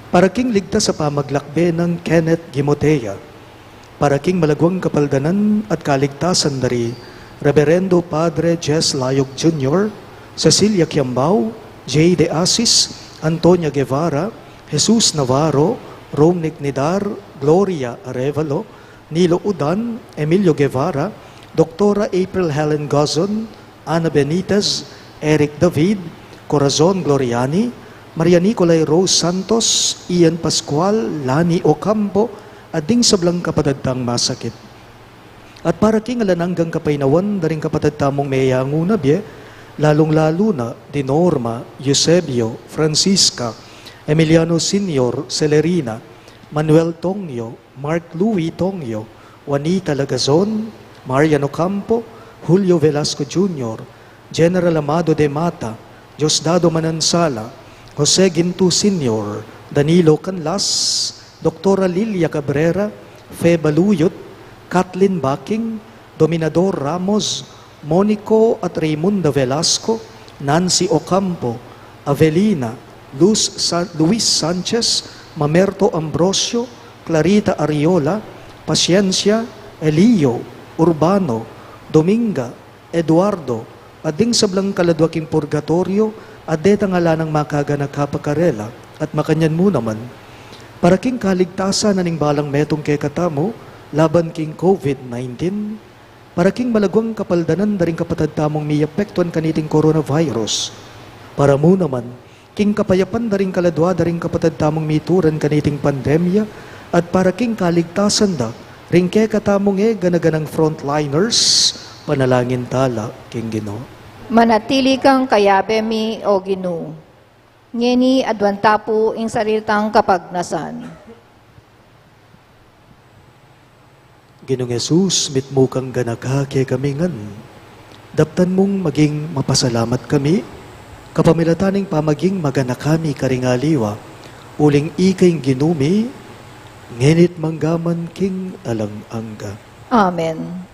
Para king ligtas a pamaglakbe nang Kenneth Gimotea. Para king malagwang kapaldanan at kaligtasan da ri Reberendo Padre Jess Layog Junior, Cecilia Kiambao, Jay De Asis, Antonia Guevara, Jesus Navarro, Romnick Nidar, Gloria Arevalo, Nilo Udan, Emilio Guevara, Doktora April Helen Gozon, Ana Benitez, Eric David, Corazon Gloriani, Maria Nicolay Rose Santos, Ian Pascual, Lani Ocampo, at ding sablang kapatad tang masakit. At para king alang anggang kapaynawan da ring kapatad tamung meyanguna bie, lalung-lalu na di Norma, Eusebio, Francisca, Emiliano Senior, Celerina, Manuel Tongyo, Mark Louis Tongyo, Juanita Lagazon, Marian Ocampo, Julio Velasco Junior, General Amado de Mata, Diosdado Manansala, Jose Ginto Senior, Danilo Canlas, Doktora Lilia Cabrera, Fe Baluyot, Kathleen Baking, Dominador Ramos, Monico at Raymunda Velasco, Nancy Ocampo, Avelina, Luz Sa-, Luis Sanchez, Mamerto Ambrosio, Clarita Ariola, Paciencia, Elio, Urbano, Dominga, Eduardo, at ding sablang kaladwa king purgatoryo, at detang ala nang makaganaka pa karela, at makanyan mu naman. Para king kaligtasan na ning balang metung kekatamu, laban king COVID nineteen, para king malagwang kapaldanan da ring kapatad tamung miapektuan kaniting coronavirus. Para mu naman, king kapayapan da ring kaladwa da ring kapatad tamung mituran kaniting pandemya, at para king kaligtasan da ring kekatamung e gana-ganang frontliners, panalangin tala king Ginu. Manatili kang kayabe mi, O Ginu. Ngeni aduan ta pu ing sarili tang kapagnasan. Ginung Jesus, mitmu kang ganaka kekami ngan. Daptan mung maging mapasalamat kami, kapamilatan ning pamaging maganaka mi karing aliwa, uling ika ing Ginu mi, ngeni't manggaman king alang angga. Amen.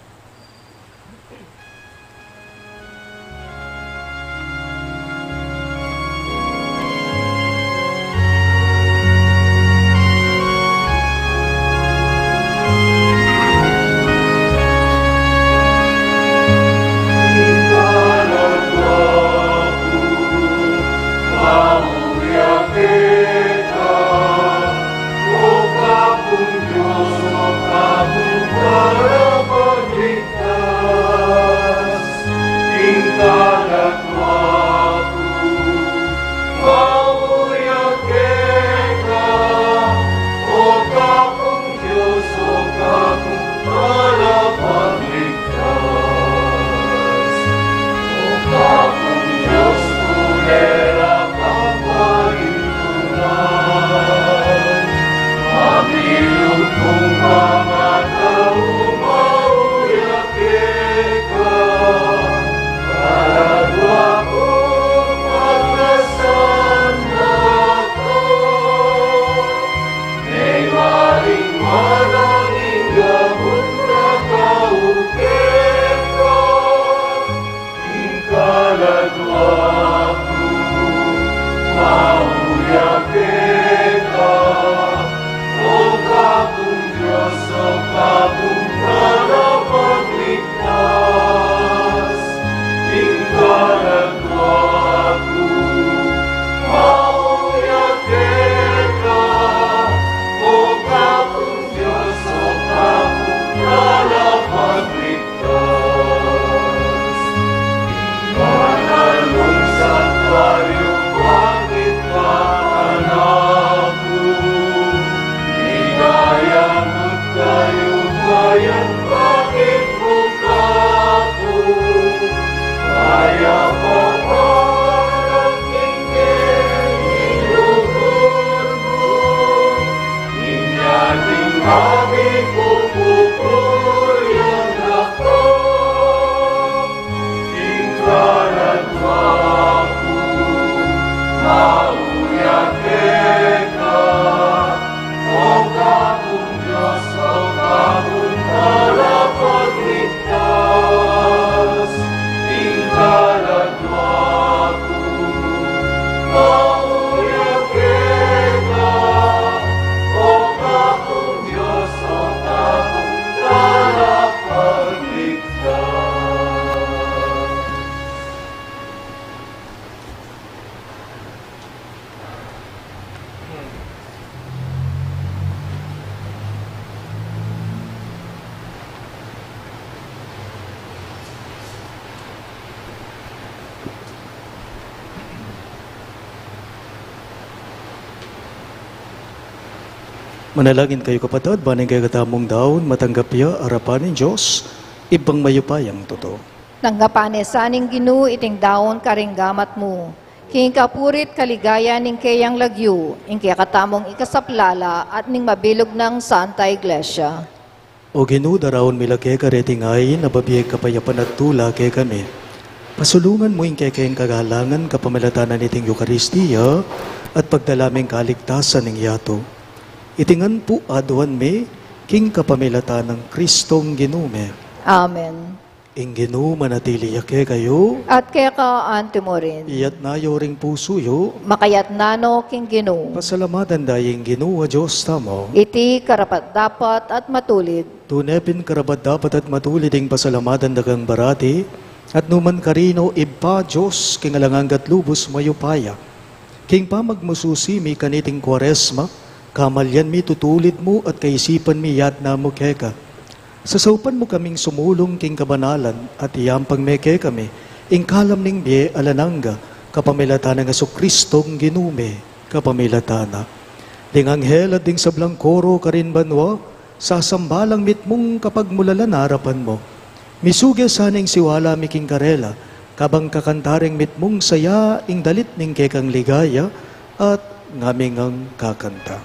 Manalangin kayu, kapatad, ban ing kekatamung daun matanggap ya arapan ning Dios, Ibpang mayupayang tutu. Tanggapan na sa ning Ginu iting daun karing gamat mu, king kapurian at kaligayan ning keyang lagyu, ing kekatamung ikasaplala at ning mabilug nang Santa Iglesia. O Ginu, daraun mi la keka reting ain a babie kapayapan at tula kekami. Pasulungan mu ing kekeng kagalangan kapamilatan niting Eukaristia at pagdala ming kaligtasan ning yatu. Iti ngan pu aduan mi king kapamilatan nang Kristong Ginu mi. Amen. Ing Ginu manatili ya kekayu. At keka anti mu rin. Iyatna yu ring pusu yu. Makayatna no king Ginu. Pasalamatan da ing Ginu a Dios tamu. Iti karapat-dapat at matulid. Tune pin karapat-dapat at matulid ing pasalamatan da kang barati, at numan karin, O Ibpa, Dios king alang angga at lubus mayupaya. King pamagmususi mi kaniting Kuaresma, kamalian mi tutulid mu at kaisipan mi yatna mu keka. Sasaupan mu kaming sumulung king kabanalan at iyampang me kekami ing kalam ning bie alang angga, kapamilatan nang Jesucristong Ginu mi, kapamilatan na. Ding anghel at ding sablang koro karin banua, sasamba lang mitmung kapagmulalan arapan mu. Misuge sana ing siwala mi king karela, kabang kakanta ring mitmung saya ing dalit ning kekang ligaya, at ngami ngang kakanta.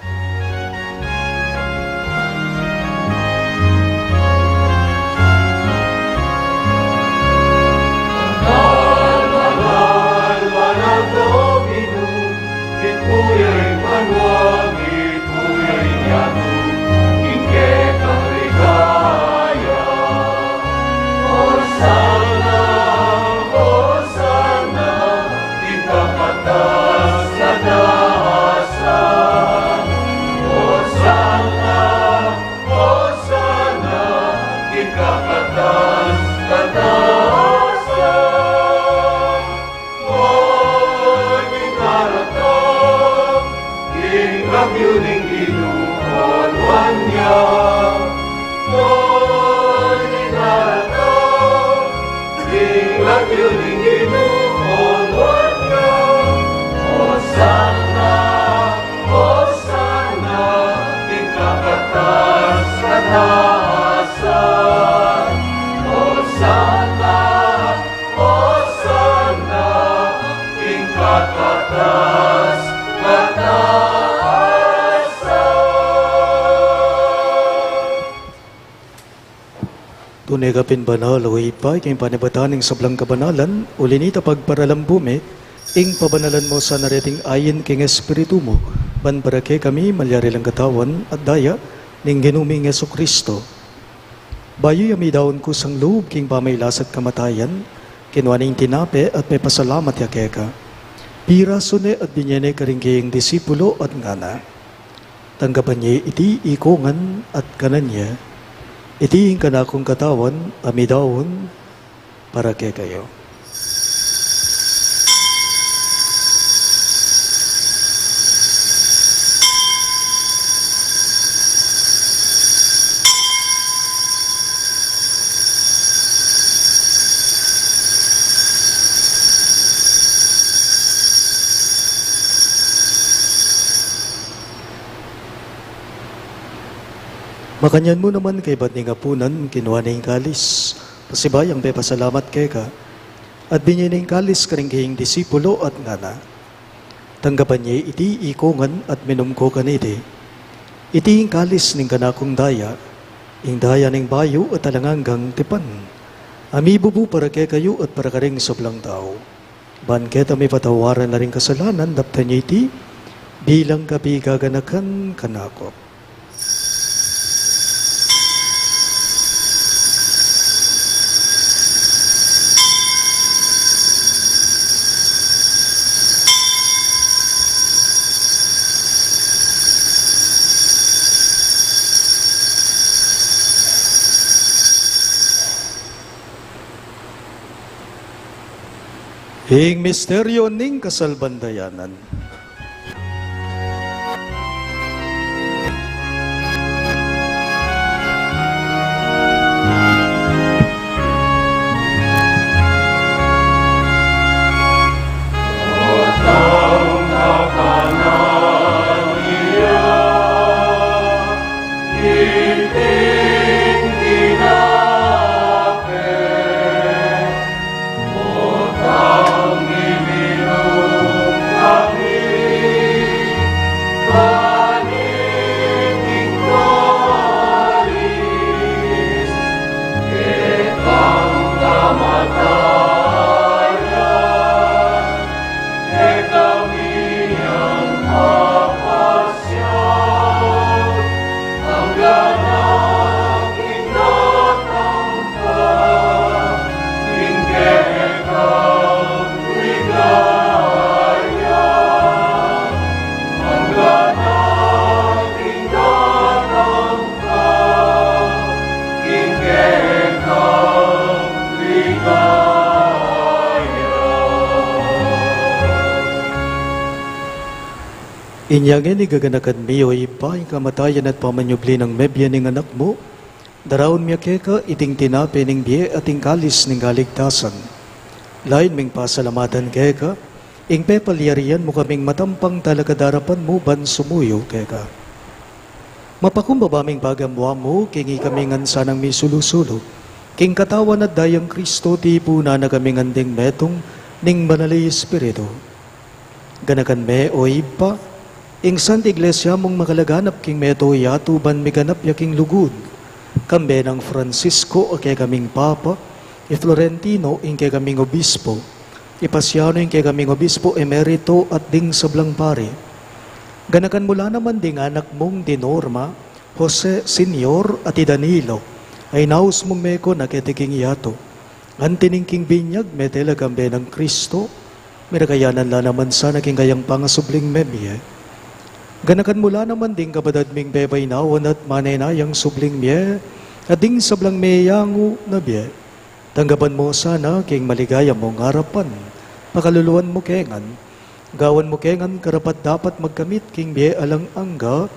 Tune ka pin banal, O Ibpa, king panibatan ning sablang kabanalan, uli nita pagparalan mu mi, ing pabanalan mu sana reting ain king Espiritu mu, ban para kekami malyari lang katawan at daya ning Ginu ming Jesucristo. Bayu ya midaun kusang lub king pamailas at kamatayan, kinua ne ing tinape at pepasalamat ya keka. Pirasu ne at binye ne karing keyang disipulo at ngana: Tanggapan ye iti ikongan at kanan ye. Iti ing kanakung katawan a midaun para kekayu. Makanyan mu naman kaybat ning apunan, kinua ne ing kalis, pasibayu yang pepasalamat keka, at binye ne ing kalis karing keyang disipulo at ngana: Tanggapan ye iti ikongan at minum ko kaniti. Iti ing kalis ning kanakung daya, ing daya ning bayu at alang anggang tipan, a mibubu para kekayu at para karing sablang tau. Ban keta mipatawaran la ring kasalanan, daptan ye iti bilang kapigaganakan kanaku. Ing misteryu ning kasalpantayanan. Inya ngeni, gaganakan mi, o Ibpa, ing kamatayan at pamanyubli nang mebie ning Anak mu, daraun mi keka iting tinape ning bie at ing kalis ning kaligtasan. Lain ming pasalamatan keka ing pepalyarian mu kaming matampang talakad king arapan mu ban sumuyu keka. Mapakumbaba ming pagamuan mu king ikami ngan sanang misulu-sulu king katawan at dayang Kristo, tipunan na kaming anding metung ning Banal a Espiritu. Ganakan me, o Ibpa, ing Santa Iglesia mung makalaganap king mabilug a yatu ban miganap ya king lugud, kambe nang Francisco a kekaming Papa, i Florentino ing kekaming Obispo, i Pasiano ing kekaming Obispo Emerito at ding sablang pari. Ganakan mu la naman ding anak mung di Norma, Jose Senior at i Danilo, a inaus mung meko na keti king yatu. Anti ning king binyag, mete la kambe nang Kristo, mirakayanan la naman sana king kayang pangasubling mebie. Ganakan mu la naman ding kapatad ming pepainawan at manenayang subling mie, at ding sablang meyangu na bie. Tanggapan mu sana king maligaya mung arapan, pakaluluan mu ke ngan, gawan mu ke ngan karapat-dapat magkamit king bie alang angga,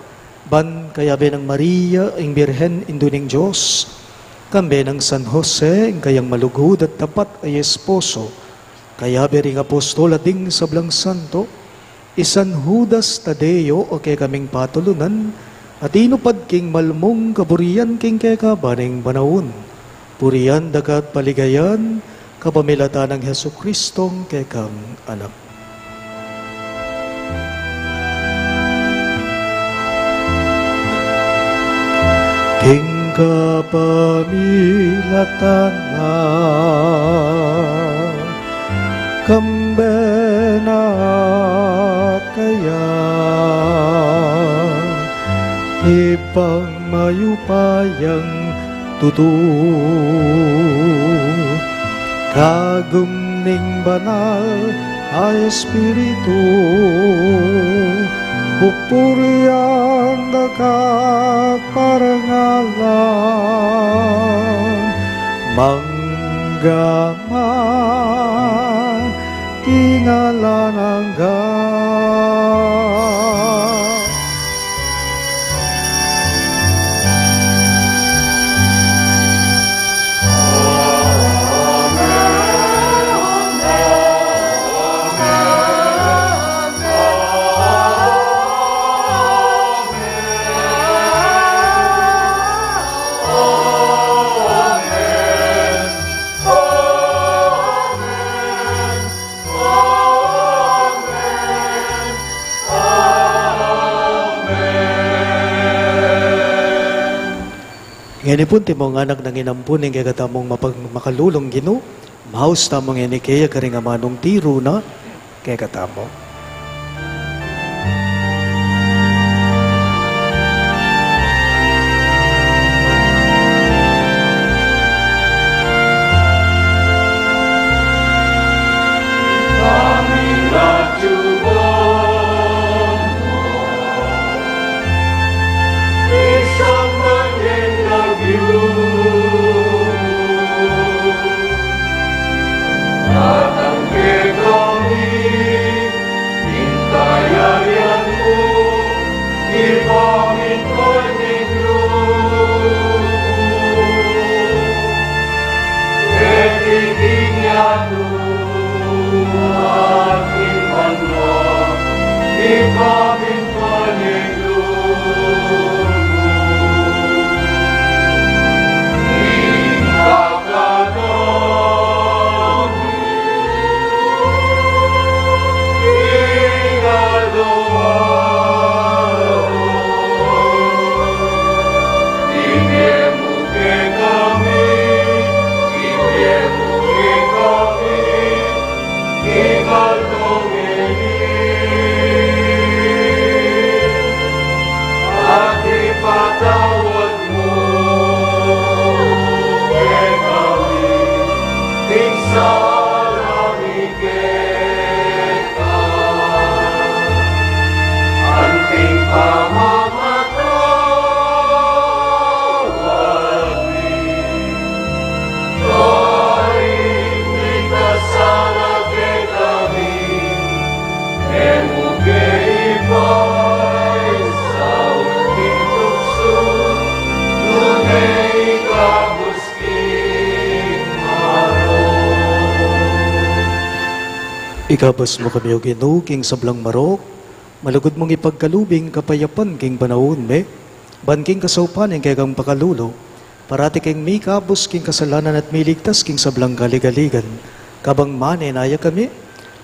ban kayabe nang Maria, ing Birhen Indu ning Dios, kambe nang San Jose, ing kayang malugud at tapat a esposo, kayabe ring apostol at ding sablang santo, i San Judas Tadeo a kekaming patulunan, a tinupad king malmung kaburian king kekaban ning panaun. Purian da ka at paligayan, kapamilatan nang Jesucristong kekang Anak. King kapamilatan na, kambe na kaya, Ibpang mayupayang tutu, kagum ning Banal a Espiritu, pupurian da ka at parangalan, mangga man king alang angga. Ngeni pu, antimong anak nang inampun ning kekatamung mapag-, makalulung Ginu, maus tamu ngeni keya karing amanung tiru na kekatamu. Datang kekami ing kayarian mu, ipamintuan ing lub mu, keti king yatu anti banua, ipamintuan ing lub mu. Ing At ipatawad mu kekami ing sala mi keka, anting pamamatawad mi karing mikasala kekami, e mu ke ipa Ikabus mu kami, O Ginu, king sablang marok, malugud mung ipagkalub ing kapayapan king panaun mi, ban king kasaupan ning kekang pakalulu, parati keng mikabus king kasalanan at miligtas king sablang kaligaligan, kabang manenaya kami,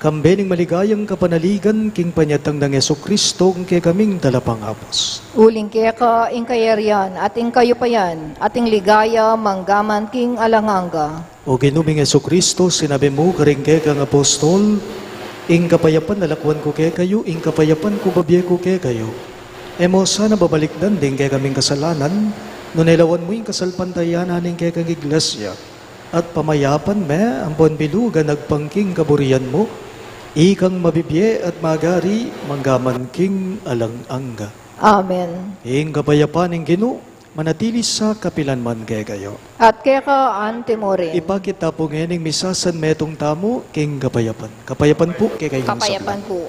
kambe ning maligayang kapanaligan king panyatang nang Jesucristo, ing kekaming Talapangabus. Uling keka ing kayarian, at ing kayupayan, at ing ligaya, manggaman king alang angga. O Ginu ming Jesucristo, sinabi mu karing kekang apostol, ing kapayapan lalakwan ku kekayu, ing kapayapan ku babie ku kekayu. E mu sana babalikdan ding kekaming kasalanan, nune lawan mu ing kasalpantayanan ning kekang iglesia, at pamayapan me ampon bilugan agpang king kaburian mu, ikang mabibie at magari, manggaman king alang angga. Amen. Ing kapayapan ning Ginu, manatili sa kapilan man kekayu. At keka anti mu rin. Ipakit ta pu ngening misasan metung tamu king kapayapan. Kapayapan pu kekayu. Kapayapan pu.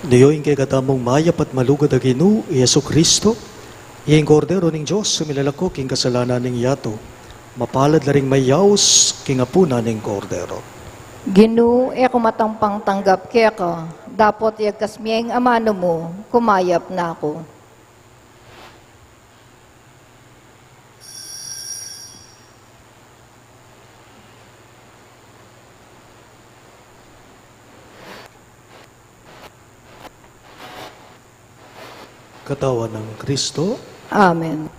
Dayong kekatamung mayap at malugud a Ginu, i Jesucristo, ing Kordero ning Dios, a milalako king kasalanan ning yatu. Mapalad la ring mayaus king apunan ning Kordero. Ginu, e ku matampang tanggap keka, dapot iyagkas me ing amanu mu, kumayap na ku. Katawan nang Kristo. Amen.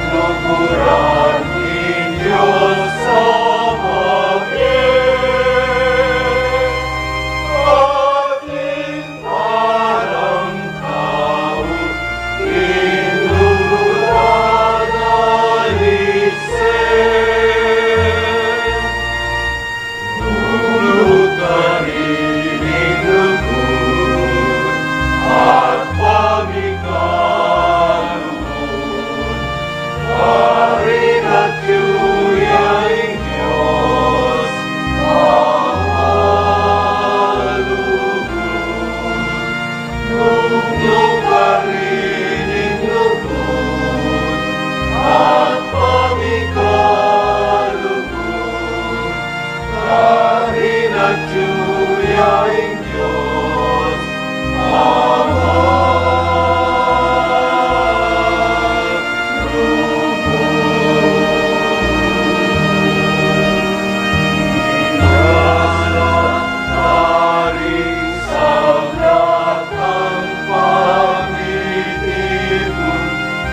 Luguran ning Dios a mabie, ating parang tau, inurada ise. Nung nukarin ing lugud at pamikalugud, karin atyu ya ing Dios a malugud. Nung nukarin ing lugud at pamikalugud, karin atyu ya ing Dios a malugud. Minsan karin sablang pamitilipun,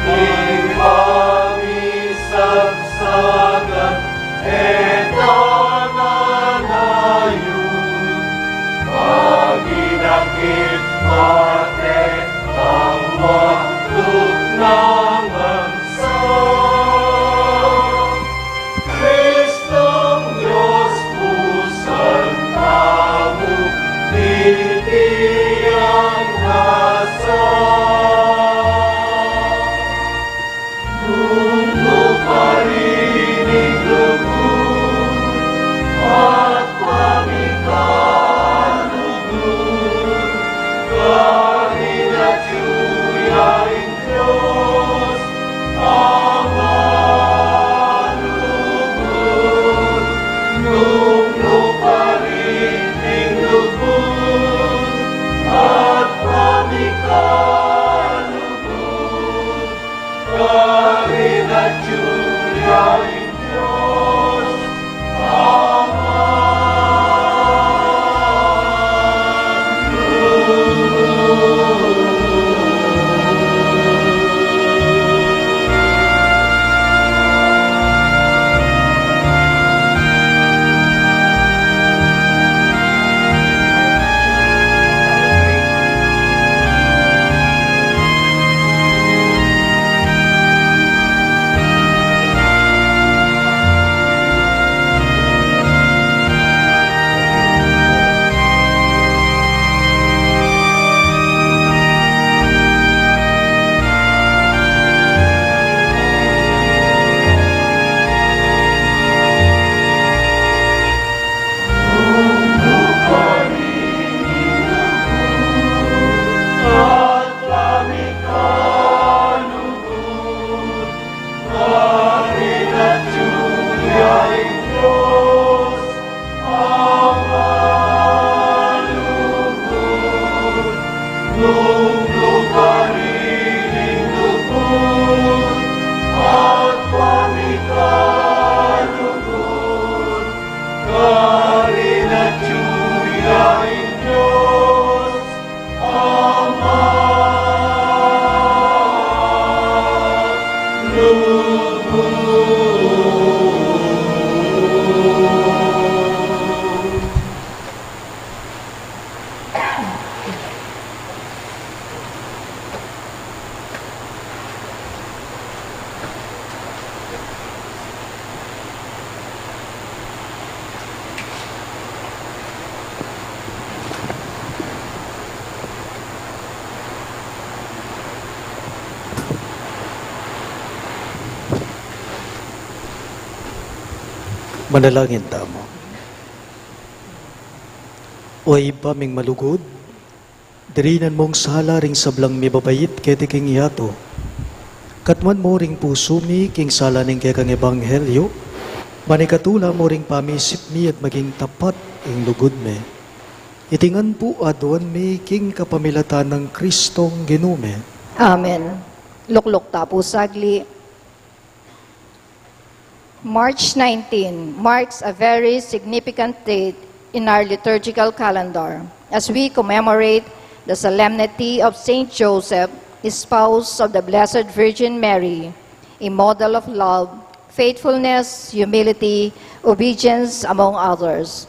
ipamisagsagan, e tananayun, pag-inakit pate, ang watuk nang bangsa. Kristong Dios, pusan tamu, iti yang nasa. Nung nukarin ing lugud at pamikalugud, karin atyu ya ing Dios a malugud. Nung nukarin ing lugud at pamikalugud, karin atyu ya ing Dios a malugud. Karin atyu ya ing Dios a malugud. Manalangin tamu. O Ibpa ming malugud, dirinan mung sala ring sablang mibabait keti king yatu. Katmuan mu ring pusu mi king sala ning kekang ebanghelyo, ban ikatula mu ring pamisip mi at maging tapat ing lugud mi. Iti ngan pu aduan mi king kapamilatan nang Kristong Ginu mi. Amen. Lukluk ta pu sagli. March nineteen marks a very significant date in our liturgical calendar as we commemorate the solemnity of Saint Joseph, spouse of the Blessed Virgin Mary. a model of love, faithfulness, humility, obedience, among others.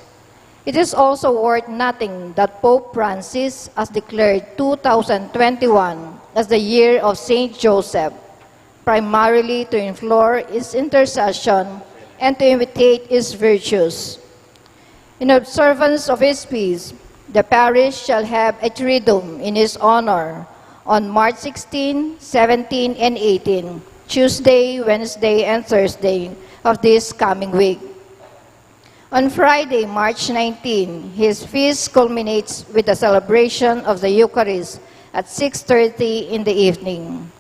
It is also worth noting that Pope Francis has declared two thousand twenty-one as the year of Saint Joseph, primarily to implore his intercession and to imitate his virtues. In observance of his peace, the parish shall have a Triduum in his honor on March sixteen, seventeen, and eighteen, Tuesday, Wednesday, and Thursday of this coming week. On Friday, March nineteen, his feast culminates with the celebration of the Eucharist at six thirty in the evening.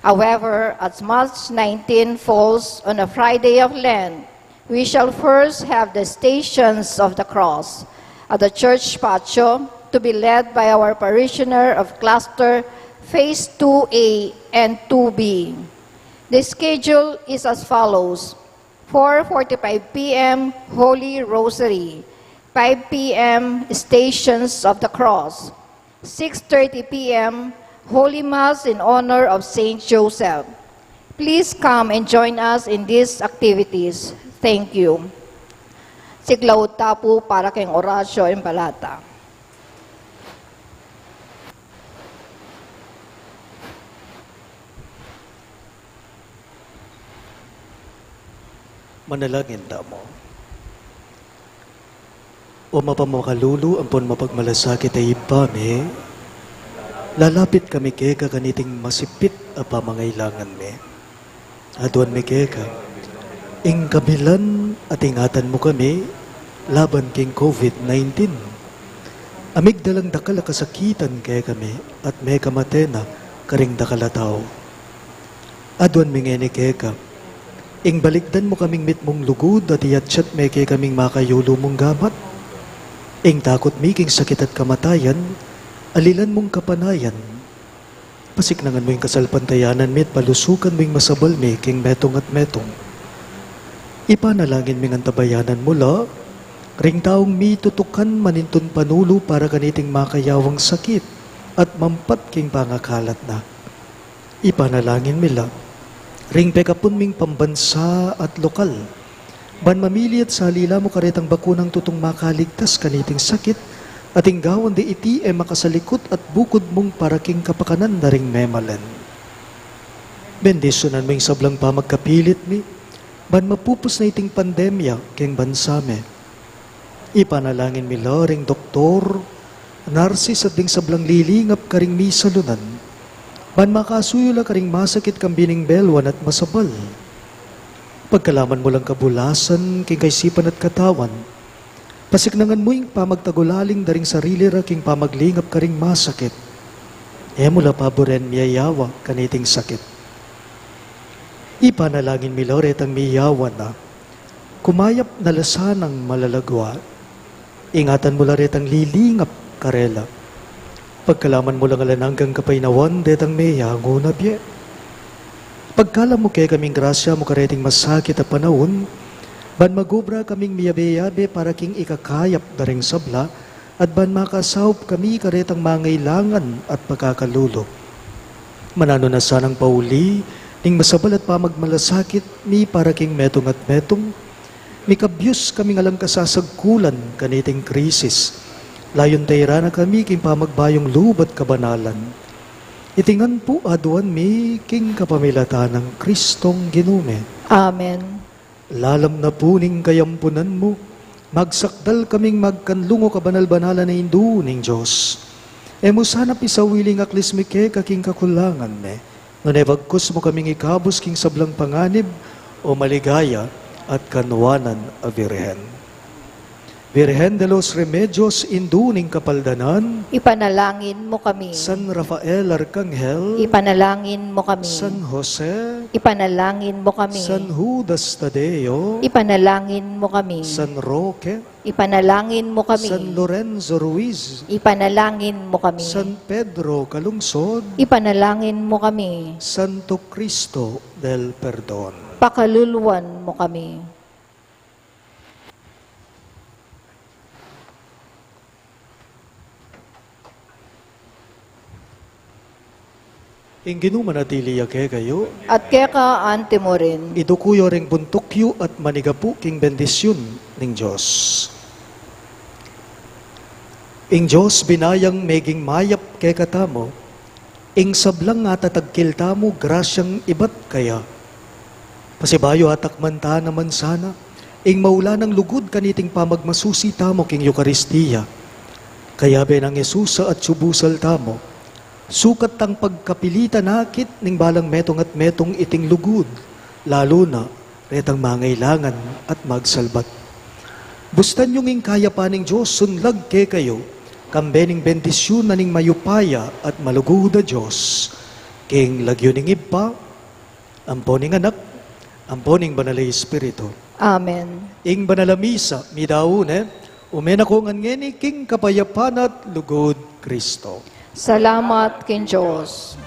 However, as March nineteen falls on a Friday of Lent, we shall first have the Stations of the Cross at the church patio, to be led by our parishioner of cluster phase two A and two B. The schedule is as follows: four forty-five P M, Holy Rosary; five P M, Stations of the Cross; six thirty P M, Holy Mass in honor of Saint Joseph. Please come and join us in these activities. Thank you. Siglaud ta pu para keng Oratio Imperata. Manalangin tamu. O mapamakalulu ampon mapagmalasakit a Ibpa mi, lalapit kami keka kaniting masipit a pamangailangan mi. Aduan mi keka ing kabilan at ingatan mu kami laban king COVID nineteen. A migdalang dakal a kasakitan kekami at mekamate na karing dakal a tau. Aduan mi ngeni keka ing balikdan mu kaming mitmung lugud at iyatyat me kekaming makayulu mung gamat. Ing takut mi king sakit at kamatayan, alilan mung kapanayan. Pasiknangan mu ing kasalpantayanan mi at palusukan mu ing masabal mi king metung at metung. Ipanalangin mi ngan tabayanan mu la ring taung mitutukan manintun panulu para kaniting makayawang sakit at mampat king pangakalat na. Ipanalangin mi la ring pekapun ming pambansa at lokal, ban mamili at salila mu karetang bakunang tutung makaligtas kaniting sakit, at ing gawan de iti e makasalikut at bukud mung para king kapakanan da ring memalen. Bendisyunan mu ing sablang pamagkapilit mi, ban mapupus na iting pandemya keng bansa mi. Ipanalangin mi la ring doktor, narsis at ding sablang lilingap karing misalunan, ban makasuyu la karing masakit kambe ning belwan at masabal. Pagkalaman mu lang kabulasan king kaisipan at katawan, pasiknangan mu ing pamagtagulaling da ring sarili ra king pamaglingap karing masakit. E mu la paburen miyayawa kaniting sakit. Ipanalangin mi la retang miyawa na, kumayap na la sanang malagwa. Ingatan mu la retang lilingap karela. Pagkalaman mu lang alang anggang kapaynawan detang meyangu na bie. Pagkalam mu kekaming grasya mu kareting masakit a panaun, ban magubra kaming miyabe-yabe para king ikakayap da ring sabla, at ban makasaup kami karetang mangailangan at pakakalulu. Mananu na sanang pauli ning masabal at pamagmalasakit mi para king metung at metung, mikabyus kaming alang kasasagkulan kaniting krisis. Layun tairan na kami king pamagbayung lub at kabanalan. Iti ngan pu aduan mi king kapamilatan nang Kristong Ginu mi. Amen. Lalam na pu ning kayampunan mu, magsakdal kaming magkanlung, o kabanal-banalan a Indu ning Dios. E mu sana pisawili ing aklis mi keka king kakulangan mi, nune bagkus mu kaming ikabus king sablang panganib, o maligaya at kanwanan a Birhen. Virgen de los Remedios, Indu ning Kapaldanan. Ipanalangin mu kami. San Rafael Arkanghel. Ipanalangin mu kami. San Jose. Ipanalangin mu kami. San Judas Tadeo. Ipanalangin mu kami. San Roque. Ipanalangin mu kami. San Lorenzo Ruiz. Ipanalangin mu kami. San Pedro Calungsod. Ipanalangin mu kami. Santo Cristo del Perdon. Pakaluluan mu kami. Ing Ginu manatili ya kekayu. At keka anti mu rin. Iduku yu reng buntuk yu at manigapu king bendisyun ning Dios. Ing Dios binayang meging mayap kekatamu, ing sablang atatagkil tamu grasyang ibat kaya. Pasibayu atakman ta naman sana ing maulanang lugud kaniting pamagmasusi tamu king Eukaristia. Kayabe nang Jesus a atsu busal tamu, sukat tang pagkapilitan akit ning balang metung at metung iting lugud, lalu na retang mangailangan at magsalbat. Bustan yung ing kayapan ning Dios sunlag kekayu, kambe ning bendisyun na ning mayupaya at malugud a Dios, king lagyu ning Ibpa, ampo ning Anak, ampo ning Banal a Espiritu. Amen. Ing Banal a Misa, midaun ne, ume na ko ngan ngeni king kapayapan at lugud Kristo. Salamat king Dios.